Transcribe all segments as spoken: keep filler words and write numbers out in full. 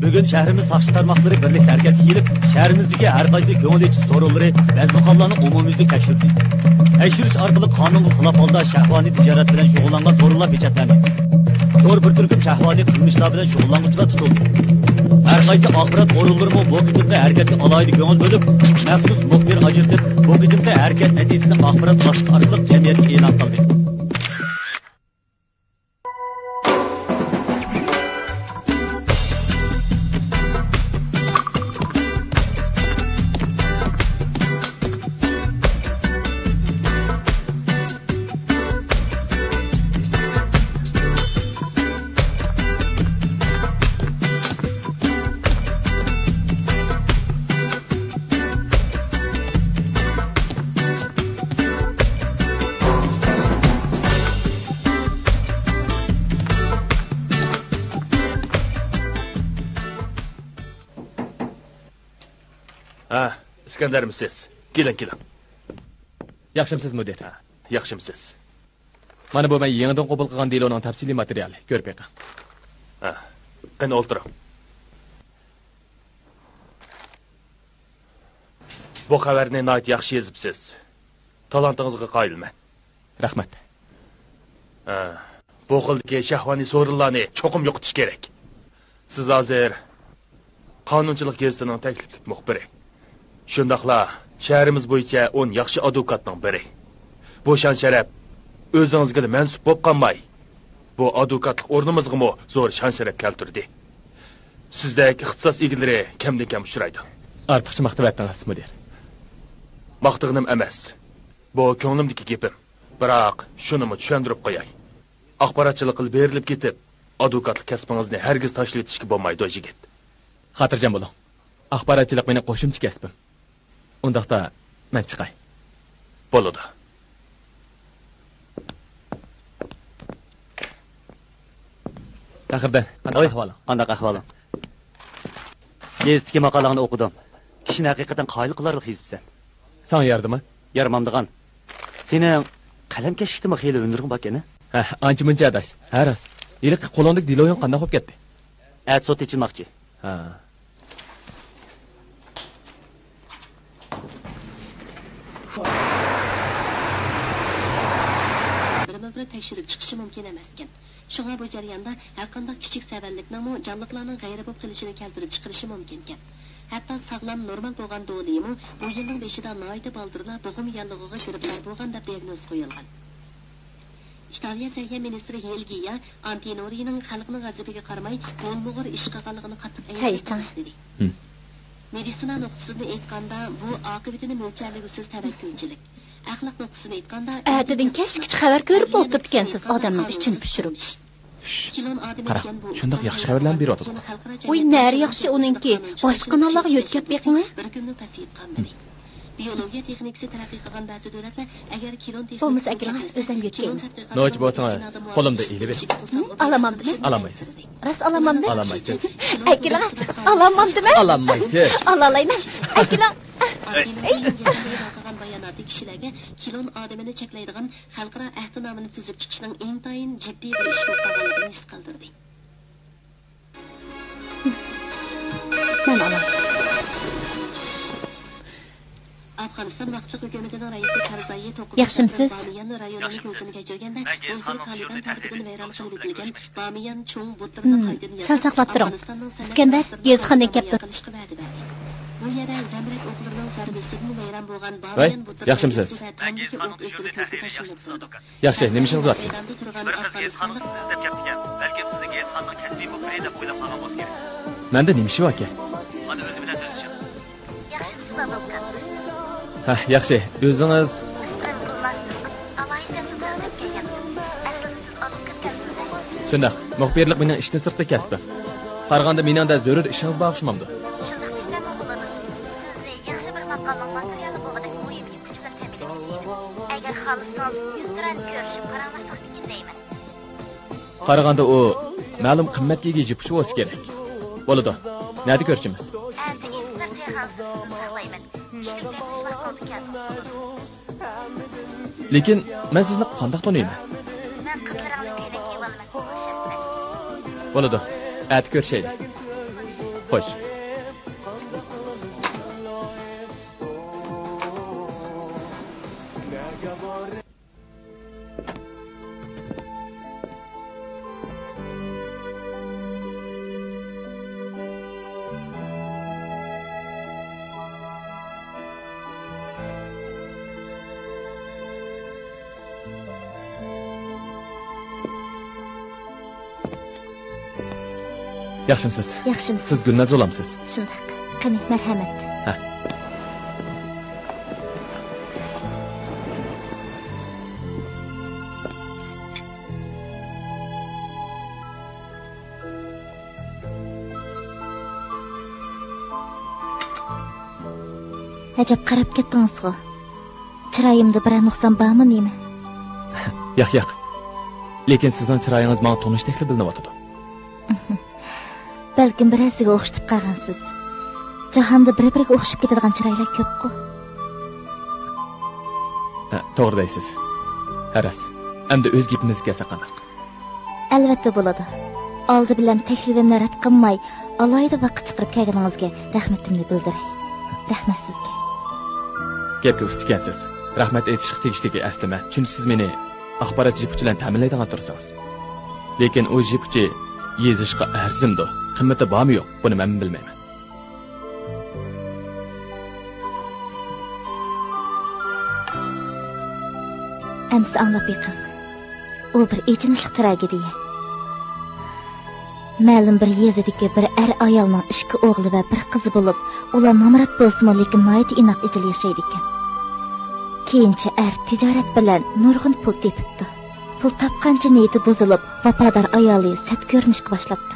بۈگۈن شەھىرىمىز ساقچى تارماقلىرى بىرلىكتە ھەرىكەتكە كېلىپ، شەھىرىمىزدىكى ھەر قايسى كۆڭۈل ئېچىش سورۇنلىرى، مەزبۇخانلارنى ئومۇميۈزلۈك تەكشۈردى. تەكشۈرۈش ئارقىلىق قانۇنغا خىلاپ ھالدا شەھۋانىي تىجارەت بىلەن شۇغۇللانغان سورۇنلار پېچەتلەندى. زور بىر تۈركۈم شەھۋانىي قىلمىشلار بىلەن شۇغۇللانغۇچىلار تۇتۇلدى. ھەر قايسى ئاخبارات ئورۇنلىرىمۇ بۇ قېتىمقى ھەرىكەتكە ئالاھىدە كۆڭۈل بۆلۈپ، مەخسۇس مۇخبىر ئاجرىتىپ، بۇ قېتىمقى ھەرىكەت نەتىجىسىنى ئاخبارات ۋاسىتىسى ئارقىلىق جەمئىيەتكە ئېلان قىلدى. ھە، ئىسكەندەرمۇ سىز؟ كېلىڭ، كېلىڭ. ياخشىمسىز، مۇدىر؟ ھە، ياخشىمسىز؟ مانا بۇ مەن يېڭىدىن قوبۇل قىلغان دېلونىڭ تەپسىلىي ماتېرىيالى. كۆرۈپ بېقىڭ. ھە، قېنى ئولتۇرۇڭ. بۇ خەۋەرنى ناھايىتى ياخشى يېزىپسىز. تالانتىڭىزغا قايىلمەن. رەھمەت. ھە، بۇ خىلدىكى شەھۋانىي سورۇنلارنى چوقۇم يوقىتىش كېرەك. سىز ھازىر قانۇنچىلىق گېزىتىنىڭ تەكلىپلىك مۇخبىرى. شۇنداقلا شەھىرىمىز بويىچە ئون ياخشى ئادۋوكاتنىڭ بىرى. بۇ شان-شەرەپ ئۆزىڭىزگىلا مەنسۇپ بولۇپ قالماي، بۇ ئادۋوكاتلىق ئورنىمىزغىمۇ زور شان-شەرەپ كەلتۈردى. سىزدەك ئىختىساس ئىگىلىرى كەمدىن-كەم ئۇچرايدۇ. ئارتۇقچە ماختىۋەتتىڭىز، مۇدىر. ماختىغىنىم ئەمەس. بۇ كۆڭلۈمدىكى گېپىم. بىراق، شۇنىمۇ چۈشەندۈرۈپ قوياي. ئاخباراتچىلىققا بېرىلىپ كېتىپ، ئادۋوكاتلىق كەسپىڭىزنى ھەرگىز تاشلىۋېتىشكە بولمايدۇ، يىگىت. خاتىرجەم بولۇڭ. ئاخباراتچىلىق مېنىڭ قوشۇمچە كەسپىم. ئۇنداقتا، مەن چىقاي. بولىدۇ. پەخرىدىن، قانداق ئەھۋالىڭ؟ قانداق ئەھۋالىڭ؟ گېزىتتىكى ماقالەڭنى ئوقۇدۇم. كىشىنى ھەقىقەتەن قايىل قىلارلىق يېزىپسەن. ساڭا يارىدىمۇ؟ يارىمامدىغان. سېنىڭ قەلەمكەشلىكتىمۇ خېلى ھۈنىرىڭ باركەن، ھە؟ ھە، ئانچە-مۇنچە ئاداش. ھە، راست. ھېلىقى قولۇڭدىكى دېلويۇڭ قانداق بولۇپ كەتتى؟ ئەتە سوت ئېچىلماقچى. ھە. بىرمۇبىر تەكشۈرۈپ چىقىشى مۇمكىن ئەمەسكەن. شۇڭا بۇ جەرياندا ھەرقانداق كىچىك سەۋەنلىكنىڭمۇ جانلىقلارنىڭ غەيرىي بولۇپ قېلىشىنى كەلتۈرۈپ چىقىرىشى مۇمكىنكەن. ھەتتا ساغلام، نورمال بولغان دولىيىمۇ بۇ يىلنىڭ بېشىدا ناھايىتى بالدۇرلا بوغۇم ياللۇغىغا گىرىپتار بولغان دەپ دىئاگنوز قويۇلغان. ئىتالىيە سەھىيە مىنىستىرى ھېلگىيا ئانتىنورىنىڭ خەلقنىڭ غەزىپىگە قارىماي، بولمىغۇر ئىش قىلغانلىقىنى قاتتىق چاي ئەيىبلەپ ئىچىڭ. دېدى. ھىم. مېدىتسىنا نۇقتىسىدىن ئېيتقاندا، بۇ ئاقىۋىتىنى مۆلچەرلىگۈسىز تەۋەككۈلچىلىك. ئەخلاق نۇقتىسىدىن ئېيتقاندا، ئەتىدىن كەچكىچە خەۋەر كۆرۈپ ئولتۇرىدىكەنسىز، ئادەمنىڭ ئىچىنى پىشۇرۇپ. قارا، شۇنداق ياخشى خەۋەرلەرنى بېرىۋاتىدۇ. ۋوي، نەرە ياخشى ئۇنىڭكى، باشقا قاناللارغا يۆتكەپ بېقىڭە. بىر كۈنمۇ پەسىيىپ قالمىدى. بىئولوگىيە تېخنىكىسى تەرەققىي قىلغان بەزى دۆلەتلەر ئەگەر كىلون تېخنىكىسى بولمىسا ئەكىلىڭە، ئۆزۈم يۆتكەيمەن. نوچى بولسىڭىز، قولۇمدا ئېلىۋېرىڭ. ھىم، ئالامامدىمەن؟ ئالامايسىز. راست ئالامامدىمەن؟ ئالامايسىز. ئەكىلىڭە، ئالامامدىمەن؟ ئالامايسىز. ئالالايمەن. ئەكىلىڭ. ئەي. باياناتى كىشىلەرگە كىلون ئادىمىنى چەكلەيدىغان خەلقئارا ئەھدىنامىنى تۈزۈپ چىقىشنىڭ ئىنتايىن جىددىي بىر ئىش بولۇپ قالغانلىقىنى ھېس قىلدۇردى. مەن ئالاي. ئافغانىستان ۋاقىتلىق ھۆكۈمىتىنىڭ رەئىسى كارزايى توققۇزىنچى ئاپرېل ياخشىمسىز؟ بامىيان رايونىنى كۆزدىن كەچۈرگەندە، بۇلتۇر تالىبان تەرىپىدىن ۋەيران قىلىنىۋېتىلگەن بامىيان چوڭ بۇتلىرىنى قايتىدىن ياساپ، سەل ساقلاپ تۇرۇڭ. ئافغانىستاننىڭ سەنئەت ئىسكەندەر، گېزىتخانىدىن كەپتۇ. قىلىشقا ۋەدە بەردى. بۇ يەردە زەمبىرەك ئوقلىرىنىڭ زەربىسىدىن ۋەيران بولغان ۋاي، بامىيان بۇتلىرىنىڭ ياخشىمسىز؟ ئىسسىسى ۋە تامدىكى ئوق ئىزلىرى كۆزگە تاشلىنىپ تۇرىدۇ. ياخشى، نېمە ئىشىڭىز باركەن؟ بىر قىز گېزىتخانىڭىزنى ئىزدەپ كەپتىكەن. بەلكىم سىزنى گېزىتخانىنىڭ كەسپىي مۇخبىرى دەپ ئويلاپ قالغان بولسا كېرەك. مەندە نېمە ئىشى باركەن؟ مانا ئۆزى بىلەن سۆزلىشىڭ. ياخشىمسىز، ئادۋوكات؟ ھە، ياخشى. ئۆزىڭىز؟ ئىسمىم گۈلناز. ئالاھىدە سىزنى ئىزدەپ كەلگەن. ئەسلىدە سىز ئادۋوكات كەنسىزمۇ؟ شۇنداق. مۇخبىرلىق مېنىڭ ئىشتىن سىرتقى كەسپىم. قارىغاندا مېنىڭدە زۆرۈر ئىشىڭىز بار ئوخشىمامدۇ؟ شۇنداق دېسەممۇ بولىدۇ. سىزنى ياخشى بىر ماقالىنىڭ ماتېرىيالى بولغۇدەك مۇھىم يەتكۈچى بىلەن تەمىنلىگۈم كېلىدۇ. ئەگەر خالىسىڭىز، يۈز تۆۋەن كۆرۈشۈپ قاراڭلاشساق دېگەن دەيمەن. قارىغاندا ئۇ مەلۇم قىممەتكە ئىگە يىپ ئۇچى بولسا كېرەك. بولىدۇ. نەدە كۆرۈشىمىز؟ ئەتە ئىنتىزار تېخىڭىزنى ساقلايمەن. ئىشتىن دەم ئېلىشماق بولىدىكەن. لېكىن مەن سىزنى قانداق تونۇيمەن؟ مەن قىزلىرىڭنى كۆينەك كىيىۋالىمەن، خوش ئەسلى. بولىدۇ. ئەتە كۆرۈشەيلى. خوش. ياخشىمسىز؟ ياخشىمسىز؟ سىز گۈلناز بولامسىز؟ شۇنداق. قېنى، مەرھەمەت. ھە. ئەجەب، قاراپ كەتتىڭىزغۇ. چىرايىمدا بىرەر نۇقسان بارمۇ نېمە؟ ياق، ياق. لېكىن سىزنىڭ چىرايىڭىز ماڭا تونۇشتەكلا بىلىنىۋاتىدۇ. بەلكىم بىرەرسىگە ئوخشىتىپ قالغانسىز. جاھاندا بىر-بىرىگە ئوخشاپ كېتىدىغان چىرايلار كۆپقۇ. ھە، توغرا دەيسىز. ھە راست. ئەمدى ئۆز گېپىمىزگە كەلسەك قانداق؟ ئەلۋەتتە بولىدۇ. ئالدى بىلەن تەكلىپىمنى رەت قىلماي، ئالاھىدە ۋاقىت چىقىرىپ كەلگىنىڭىزگە رەھمىتىمنى بىلدۈرەي. رەھمەت سىزگە. گەپكە ئۇستا ئىكەنسىز. رەھمەت ئېيتىشقا تېگىشلىكى ئەسلىمە، چۈنكى سىز مېنى ئاخبارات جىپ ئۇچى بىلەن تەمىنلەيدىغان تۇرسىڭىز. لېكىن ئۇ جىپ ئۇچى يېزىشقا ئەرزىمدۇ، قىممىتى بارمۇ يوق، بۇنى مەنمۇ بىلمەيمەن. ئەمسە ئاڭلاپ بېقىڭ. ئۇ بىر ئېچىنىشلىق تراگېدىيە. مەلۇم بىر يېزىدىكى بىر ئەر ئايالنىڭ ئىككى ئوغلى ۋە بىر قىزى بولۇپ، ئۇلار نامرات بولسىمۇ، لېكىن ناھايىتى ئىناق ئىجىل ياشايدىكەن. كېيىنچە ئەر تىجارەت بىلەن نۇرغۇن پۇل تېپىپتۇ. پۇل تاپقانچە نىيىتى بۇزۇلۇپ، ۋاپادار ئايالى سەت كۆرۈنۈشكە باشلاپتۇ.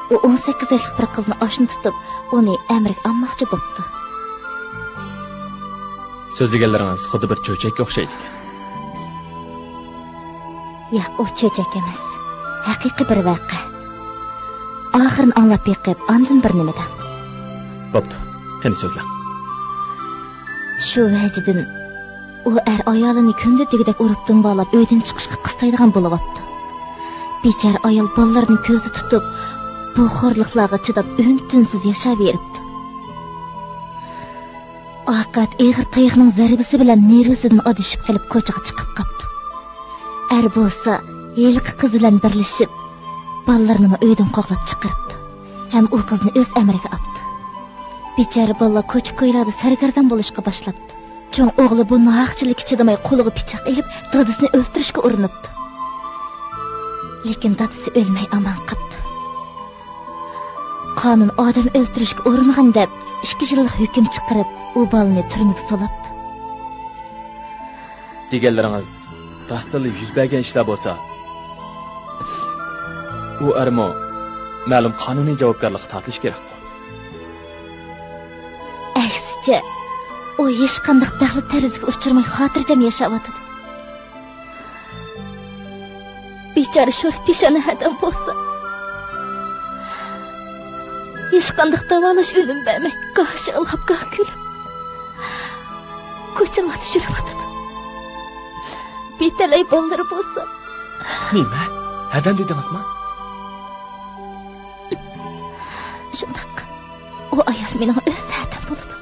ئۇ ئون سەككىز ياشلىق بىر قىزنى ئاشنا تۇتۇپ، ئۇنى ئەمرىگە ئالماقچى بوپتۇ. سۆزلىگەنلىرىڭىز خۇددى بىر چۆچەككە ئوخشايدىكەن. ياق، ئۇ چۆچەك ئەمەس. ھەقىقىي بىر ۋەقە. ئاخىرىنى ئاڭلاپ بېقىپ، ئاندىن بىر نېمە دەڭ. بوپتۇ، قېنى سۆزلەڭ. شۇ ۋەجىدىن ئۇ ئەر ئايالىنى كۈندە دېگۈدەك ئۇرۇپ دۇمبالاپ ئۆيدىن چىقىشقا قىستايدىغان بولۇۋاپتۇ. بىچارە ئايال بالىلىرىنى كۆزدە تۇتۇپ، بۇ خورلۇقلارغا چىداپ ئۈن-تىنسىز ياشاۋېرىپتۇ. ئاقىۋەت ئېغىر تاياقنىڭ زەربىسى بىلەن نېرۋىسىدىن ئادىشىپ قېلىپ كوچىغا چىقىپ قاپتۇ. ئەر بولسا ھېلىقى قىز بىلەن بىرلىشىپ، بالىلىرىنىمۇ ئۆيدىن قوغلاپ چىقىرىپتۇ ھەم ئۇ قىزنى ئۆز ئەمرىگە ئاپتۇ. بىچارە بالىلار كوچا-كويلاردا سەرگەردان بولۇشقا باشلاپتۇ. چوڭ ئوغلى بۇ ناھەقچىلىككە چىدىماي قولىغا پىچاق ئېلىپ، دادىسىنى ئۆلتۈرۈشكە ئۇرۇنۇپتۇ. لېكىن دادىسى ئۆلمەي ئامان قاپتۇ. قانۇن ئادەم ئۆلتۈرۈشكە ئۇرۇنغان دەپ، ئىككى يىللىق ھۆكۈم چىقىرىپ، ئۇ بالىنى تۈرمىگە سولاپتۇ. دېگەنلىرىڭىز راستتىنلا يۈز بەرگەن ئىشلار بولسا، ئۇ ئەرمۇ مەلۇم قانۇنىي جاۋابكارلىققا تارتىلىشى كېرەكقۇ. ئەكسىچە، ئۇ ھېچقانداق بەخت-تەرۇزىگە ئۇچرىماي، خاتىرجەم ياشاۋاتىدۇ. بىچارە شورپىشانە ھەدەم بولسا، ھېچقانداق داۋالاش ئۈنۈم بەرمەي، گاھ يىغلاپ، گاھ كۈلۈپ، كوچىلاردا يۈرۈۋاتىدۇ. بىتەلەي بالىلىرى بولسا. نېمە؟ ھەدەم دېدىڭىزمۇ؟ شۇنداق. ئۇ ئايال مېنىڭ ئۆز ھەدەم بولىدۇ.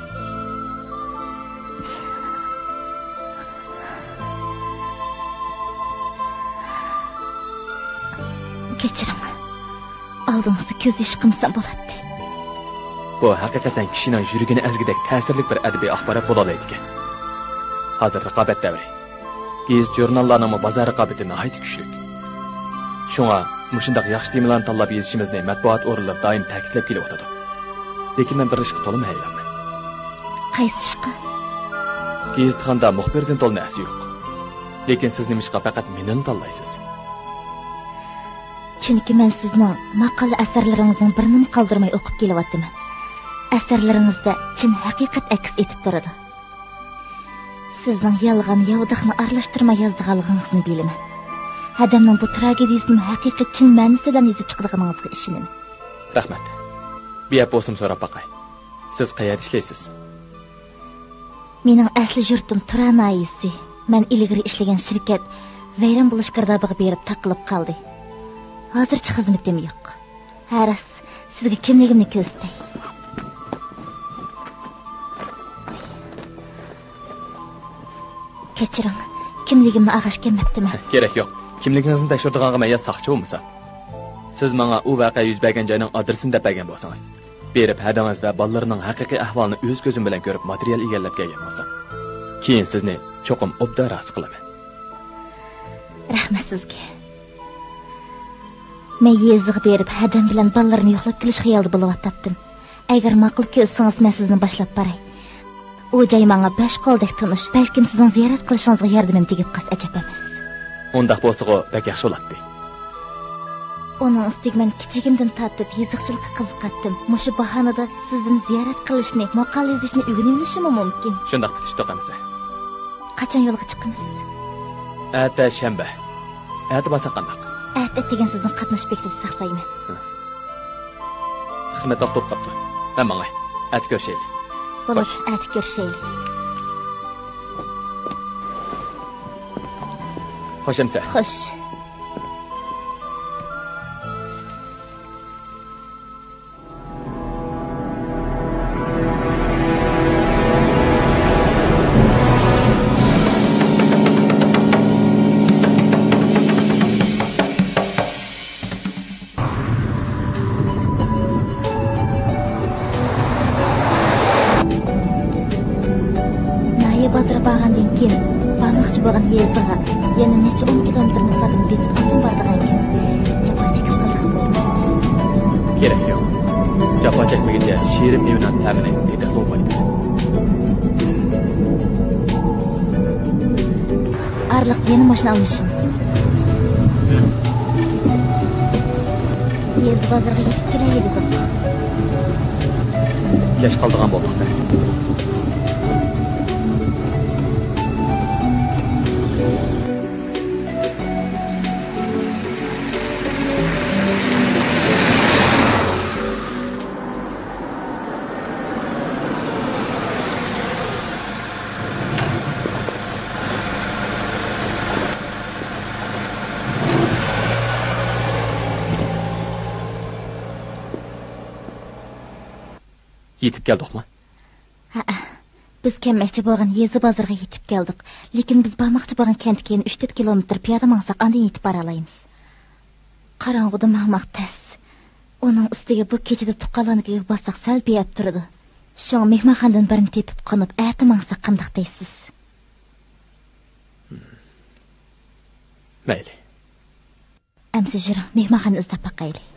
كەچۈرۈڭ. ئالدىڭىزدا كۆز يېشى قىلمىسام بولاتتى. بۇ ھەقىقەتەن كىشىنىڭ يۈرىكىنى ئەزگۈدەك تەسىرلىك بىر ئەدەبىي ئاخبارات بولالايدىكەن. ھازىر رىقابەت دەۋرى. گېزىت-ژۇرناللارنىڭمۇ بازار رىقابىتى ناھايىتى كۈچلۈك. شۇڭا مۇشۇنداق ياخشى تېمىلارنى تاللاپ يېزىشىمىزنى مەتبۇئات ئورۇنلىرى دائىم تەكىتلەپ كېلىۋاتىدۇ. لېكىن مەن بىر ئىشقا تولىمۇ ھەيرانمەن. قايسى ئىشقا؟ گېزىتخانىدا مۇخبىردىن تولىنى ئەسى يوق. لېكىن سىز نېمىشقا پەقەت مېنىلا تاللايسىز؟ چۈنكى مەن سىزنىڭ ماقالە ئەسەرلىرىڭىزنىڭ بىرىنىمۇ قالدۇرماي ئوقۇپ كېلىۋاتىمەن. ئەسەرلىرىڭىزدە چىن ھەقىقەت ئەكس ئېتىپ تۇرىدۇ. سىزنىڭ يالغان، ياۋىداقنى ئارىلاشتۇرماي يازىدىغانلىقىڭىزنى بىلىمەن. ھەدەمنىڭ بۇ تراگېدىيىسىنىمۇ ھەقىقىي چىن مەنىسى بىلەن يېزىپ چىقىدىغىنىڭىزغا ئىشىنىمەن. رەھمەت. بىر گەپ بولسىمۇ سوراپ باقاي. سىز قەيەردە ئىشلەيسىز؟ مېنىڭ ئەسلى يۇرتۇم تۇرا ناھىيەسى. مەن ئىلگىرى ئىشلىگەن شىركەت ۋەيران بولۇش گىردابىغا بېرىپ تاقىلىپ قالدى. ھازىرچە خىزمىتىم يوق. ھە راست، سىزگە كىملىكىمنى كۆرسىتەي. كەچۈرۈڭ، كىملىكىمنى ئالغاچ كەلمەپتىمەن. كېرەك يوق. كىملىكىڭىزنى تەكشۈرىدىغانغا مەن يا ساقچى بولمىسام. سىز ماڭا ئۇ ۋەقە يۈز بەرگەن جاينىڭ ئادرېسىنى دەپ بەرگەن بولسىڭىز. بېرىپ ھەدىڭىز ۋە بالىلىرىنىڭ ھەقىقىي ئەھۋالىنى ئۆز كۆزۈم بىلەن كۆرۈپ ماتېرىيال ئىگىلەپ كەلگەن بولسام. كېيىن سىزنى چوقۇم ئوبدان رازى قىلىمەن. رەھمەت سىزگە. مەن يېزىغا بېرىپ، ھەدەم بىلەن بالىلىرىنى يوقلاپ كېلىش خىيالىدا بولۇۋاتاتتىم. ئەگەر ماقۇل كۆرسىڭىز، مەن سىزنى باشلاپ باراي. ئۇ جاي ماڭا بەش قولدەك تونۇش، بەلكىم سىزنىڭ زىيارەت قىلىشىڭىزغا ياردىمىم تېگىپ قالسا ئەجەب ئەمەس. ئۇنداق بولسىغۇ بەك ياخشى بولاتتى. ئۇنىڭ ئۈستىگە مەن كىچىكىمدىن تارتىپ يېزىقچىلىققا قىزىقاتتىم. مۇشۇ باھانىدا سىزدىن زىيارەت قىلىشنى، ماقالە يېزىشنى ئۆگىنىۋېلىشىممۇ مۇمكىن. شۇنداق پۈتۈشتۇق ئەمىسە. قاچان يولغا چىقىمىز؟ ئەتە شەنبە. ئەتە بارساق قانداق؟ ئەتە ئەتىگەن سىزنى قاتناش بېكىتىدە ساقلايمەن. ھە. خىزمەت ۋاقتى بولۇپ قاپتۇ. مەن ماڭاي. ئەتە كۆرۈشەيلى. بولىدۇ، خوش. ئەتە كۆرۈشەيلى. خوش ئەمىسە. خوش. ناھىيە بازىرىغا بارغاندىن كېيىن، بارماقچى بولغان يېزىغا يەنە نەچچە ئون كىلومېتىر مۇساپىنى بېسىپ ئاتتىن بارىدىغان ئىكەن. جاپا چېكىپ قالىدىغان بولدىڭىز. كېرەك يوق. جاپا چەكمىگىچە شېرىن مېۋىنىڭ تەمىنى تېتىقلىۋالمايدۇ. ئارىلىقتا يەنە ماشىنا ئالمىشىمىز. يېزا بازىرىغا يېتىپ كېلەيلى دېدۇق. كەچ قالىدىغان بولدۇق. يېتىپ كەلدۇقمۇ؟ ھەئە. بىز كەلمەكچى بولغان يېزا بازىرىغا يېتىپ كەلدۇق. لېكىن بىز بارماقچى بولغان كەنتكە يەنە ئۈچ تۆت كىلومېتىر پىيادە ماڭساق، ئاندىن يېتىپ بارالايمىز. قاراڭغۇدا ماڭماق تەس. ئۇنىڭ ئۈستىگە بۇ كېچىدە تۇغقانلارنىڭكىگە بارساق سەل بىئەپ تۇرىدۇ. شۇڭا مېھمانخانىدىن بىرنى تېپىپ قونۇپ، ئەتە ماڭساق قانداق دەيسىز؟ مەيلى. ئەمسە يۈرۈڭ، مېھمانخانا ئىزدەپ باقايلى.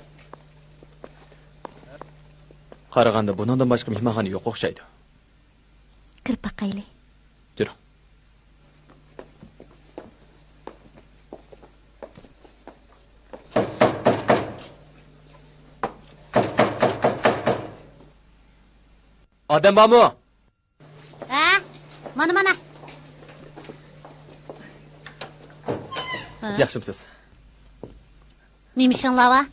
قارىغاندا بۇنىڭدىن باشقا مېھمانخانا يوق ئوخشايدۇ. كىرىپ باقايلى. يۈرۈڭ. ئادەم بارمۇ؟ ھە؟ مانا، مانا. ھە؟ ياخشىمسىز؟ نېمە ئىشىڭلار بار؟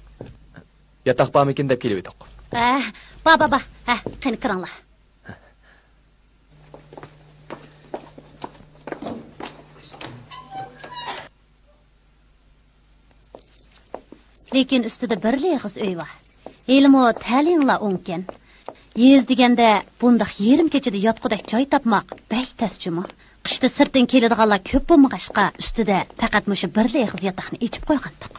ياتاق بارمىكىن دەپ كېلىۋىدۇق. ھە، بار، بار، بار. ھە، قېنى كىرىڭلار. لېكىن ئۈستىدە بىرلا ئېغىز ئۆي بار. ھېلىمۇ تەلىيىڭلار ئوڭكەن. يېزا دېگەندە بۇنداق يېرىم كېچىدە ياتقۇدەك جاي تاپماق بەك تەس جۇمۇ. قىشتا سىرتتىن كېلىدىغانلار كۆپ بولمىغاچقا، ئۈستىدە پەقەت مۇشۇ بىرلا ئېغىز ياتاقنى ئېچىپ قويغانتۇق.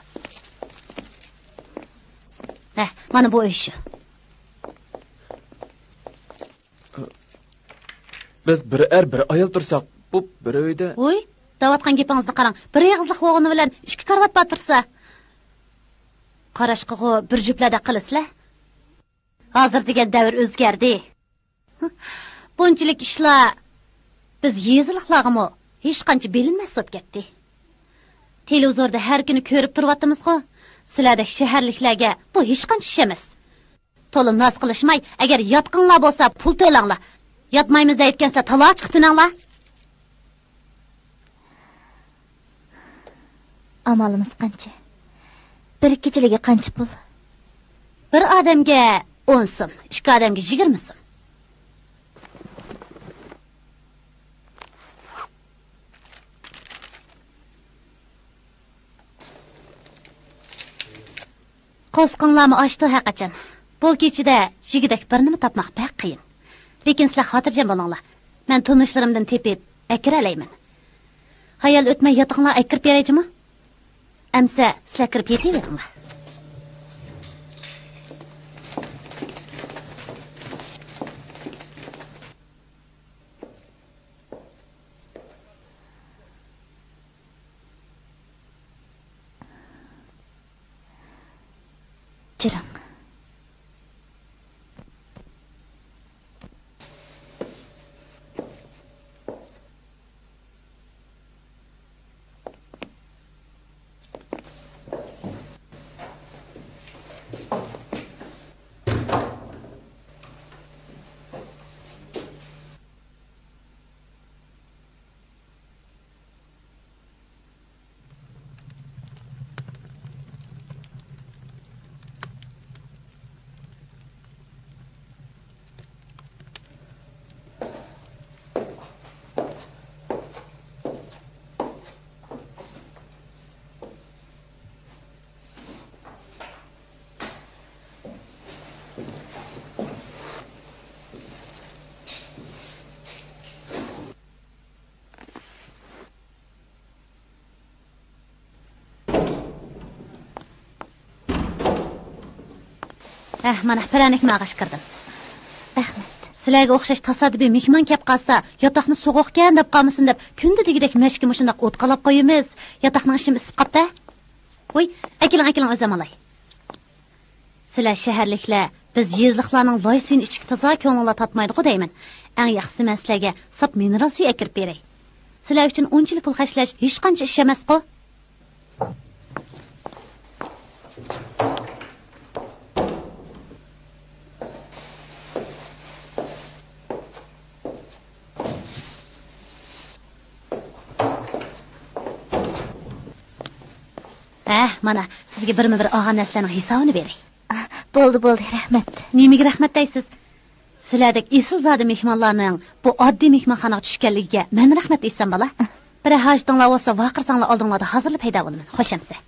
ھە، مانا بۇ ئۆي شۇ. بىز بىر ئەر، بىر ئايال تۇرساق، بۇ بىر ئۆيدە. ۋوي، دەۋاتقان گېپىڭىزنى قاراڭ. بىر ئېغىزلىق بولغىنى بىلەن ئىككى كارىۋات بار تۇرسا. قاراشقىغۇ بىر جۈپلەردەك قىلىسىلەر. ھازىر دېگەن دەۋر ئۆزگەردى. بۇنچىلىك ئىشلار بىز يېزىلىقلارغىمۇ ھېچقانچە بىلىنمەس بولۇپ كەتتى. تېلېۋىزوردا ھەر كۈنى كۆرۈپ تۇرۇۋاتىمىزغۇ. سىلەردەك شەھەرلىكلەرگە بۇ ھېچقانچە ئىش ئەمەس. تولا ناز قىلىشماي، ئەگەر ياتقۇڭلار بولسا، پۇل تۆلەڭلار. ياتمايمىز دەيدىكەنسىلەر، تالا چىقىپ تۈنەڭلار. ئامالىمىز قانچە؟ بىر كېچىلىكى قانچە پۇل؟ بىر ئادەمگە ئون سوم، ئىككى ئادەمگە يىگىرمە سوم. قورسىقىڭلارمۇ ئاچتۇ ھەرقاچان. بۇ كېچىدە يېگۈدەك بىر نېمە تاپماق بەك قىيىن. لېكىن سىلەر خاتىرجەم بولۇڭلار. مەن تونۇشلىرىمدىن تېپىپ ئەكىرەلەيمەن. ھايال ئۆتمەي ياتىقىڭلارغا ئەكىرىپ بېرەي جۇمۇ. ئەمسە سىلەر كىرىپ يېتىۋېرىڭلار. جۈرۈڭ. ھە، مانا، پەلەنىك ماغاش كىردىم. رەھمەت. سىلەرگە ئوخشاش تاسادىپىي مېھمان كەپ قالسا، ياتاقنى سوغۇقكەن دەپ قالمىسۇن دەپ، كۈندە دېگۈدەك مەشكە مۇشۇنداق ئوت قالاپ قويىمىز. ياتاقنىڭ ئىشىمۇ ئىسسىپ قاپتۇ. ۋۇي، ئەكېلىڭ، ئەكېلىڭ، ئۆزۈم ئالاي. سىلەر شەھەرلىكلەر بىز يېزىلىقلارنىڭ لاي سۈيىنى ئىچكە تازا كۆڭلۈڭلار تاتمايدىغۇ دەيمەن. ئەڭ ياخشىسى مەن سىلەرگە ساپ مىنېرال سۈيى ئەكىرىپ بېرەي. سىلەر ئۈچۈن ئۇنچىلىك پۇل خەجلەش ھېچقانچە ئىش ئەمەسقۇ. ھە، مانا، سىزگە بىرمۇ بىر ئالغان نەرسىلەرنىڭ ھېسابىنى بېرەي. ئا، بولدى، بولدى، رەھمەت. نېمىگە رەھمەت دەيسىز؟ سىلەردەك ئېسىلزادە مېھمانلارنىڭ بۇ ئاددىي مېھمانخانىغا چۈشكەنلىكىگە مەن رەھمەت ئېيتسام بالا. بىرەر ھاجىتىڭلار بولسا، ۋارقىرىساڭلار، ئالدىڭلاردا ھازىرلا پەيدا بولىمەن. خوش ئەمىسە.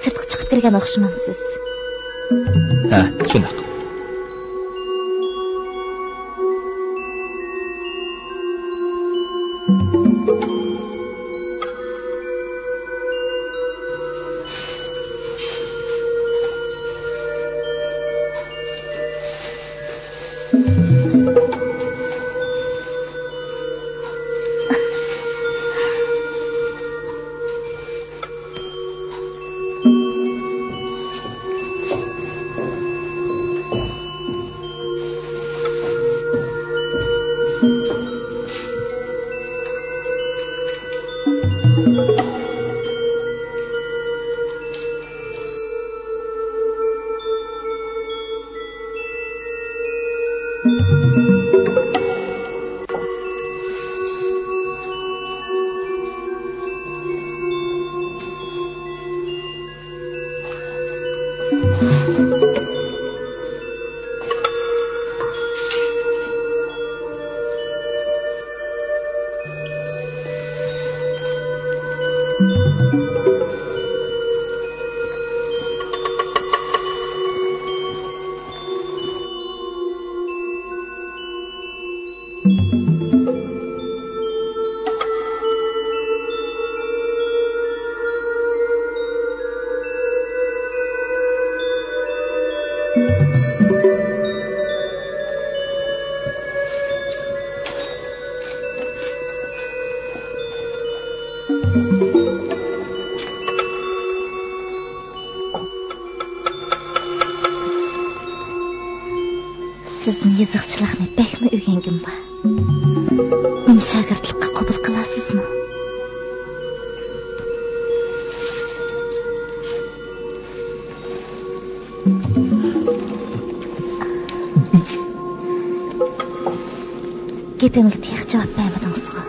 سىرتقا چىقىپ كىرگەن ئوخشىمامسىز؟ ھە، شۇنداق. سىزمۇ يېزىقچىلىقنى بەكمۇ ئۆگەنگۈم بار. مېنى شاگىرتلىققا قوبۇل قىلارسىزمۇ؟ گېپىمگە تېخى جاۋاب بەرمىدىڭىزغۇ؟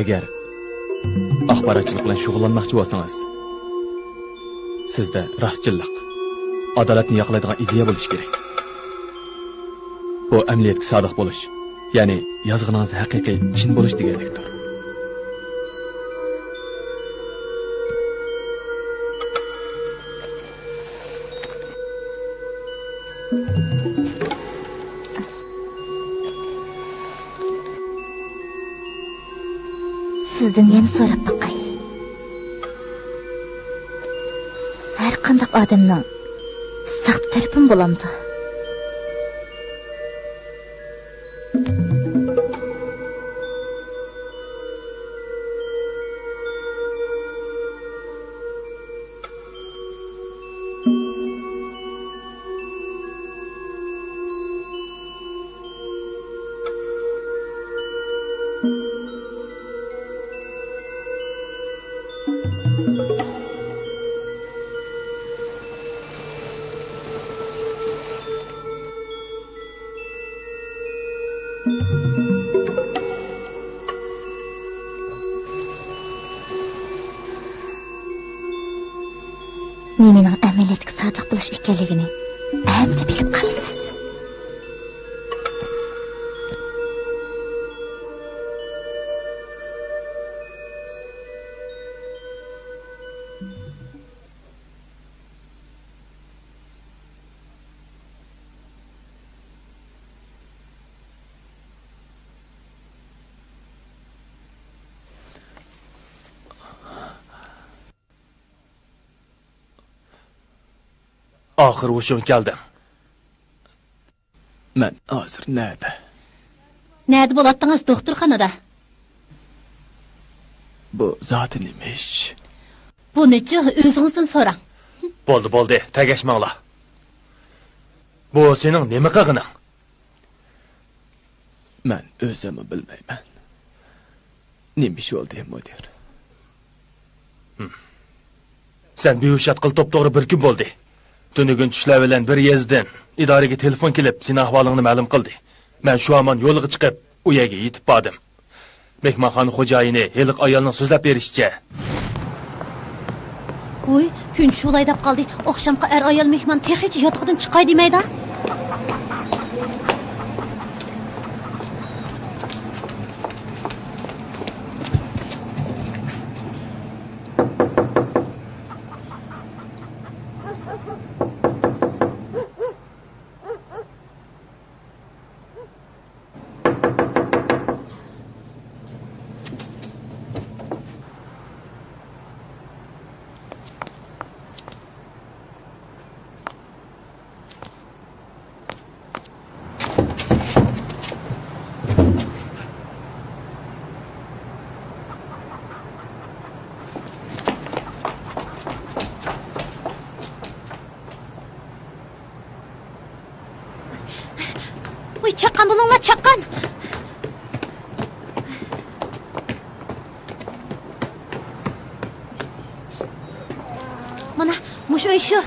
ئەگەر ئاخباراتچىلىق بىلەن شۇغۇللانماقچى بولسىڭىز، سىزدە راستچىللىق، ئادالەتنى ياقلايدىغان ئىدىيە بولۇشى كېرەك. بۇ ئەمەلىيەتكە سادىق بولۇش، يەنى يازغىنىڭىز ھەقىقىي، چىن بولۇش دېگەنلىكتۇر. سىزدىن يەنە سوراپ باقاي. ھەر قانداق ئادەمنىڭ ساختا تەرىپىمۇ بولامدۇ؟ نېمىنىڭ ئەمەلىيەتكە سادىق بولۇش ئىكەنلىكىنى ئەمدى بىلىپ قالىسىز. ئاخىر ھوشۇڭغا كەلدىڭ. مەن ھازىر نەدە؟ نەدە بولاتتىڭىز؟ دوختۇرخانىدا. بۇ زادى نېمە ئىش؟ بۇنىچۇ ئۆزىڭىزدىن سوراڭ. بولدى، بولدى، تەگەشمەڭلار. بۇ سېنىڭ نېمە قىلغىنىڭ؟ مەن ئۆزۈممۇ بىلمەيمەن. نېمە ئىش بولدى، مۇدىر؟ ھىم. سەن بىھۇش ياتقىلى توپتوغرا بىر كۈن بولدى. تۈنۈگۈن چۈشلەر بىلەن بىر يېزىدىن ئىدارىگە تېلېفون كېلىپ، سېنىڭ ئەھۋالىڭنى مەلۇم قىلدى. مەن شۇ ھامان يولغا چىقىپ، ئۇ يەرگە يېتىپ باردىم. مېھمانخانا خوجايىنى ھېلىقى ئايالنىڭ سۆزلەپ بېرىشىچە. ۋوي، كۈن شۇلاي دەپ قالدى. ئاخشامقى ئەر-ئايال مېھمان تېخىچە ياتىقىدىن چىقاي دېمەيدۇ. چاققان بولۇڭلار، چاققان! مانا، مۇشۇ ئۆي شۇ.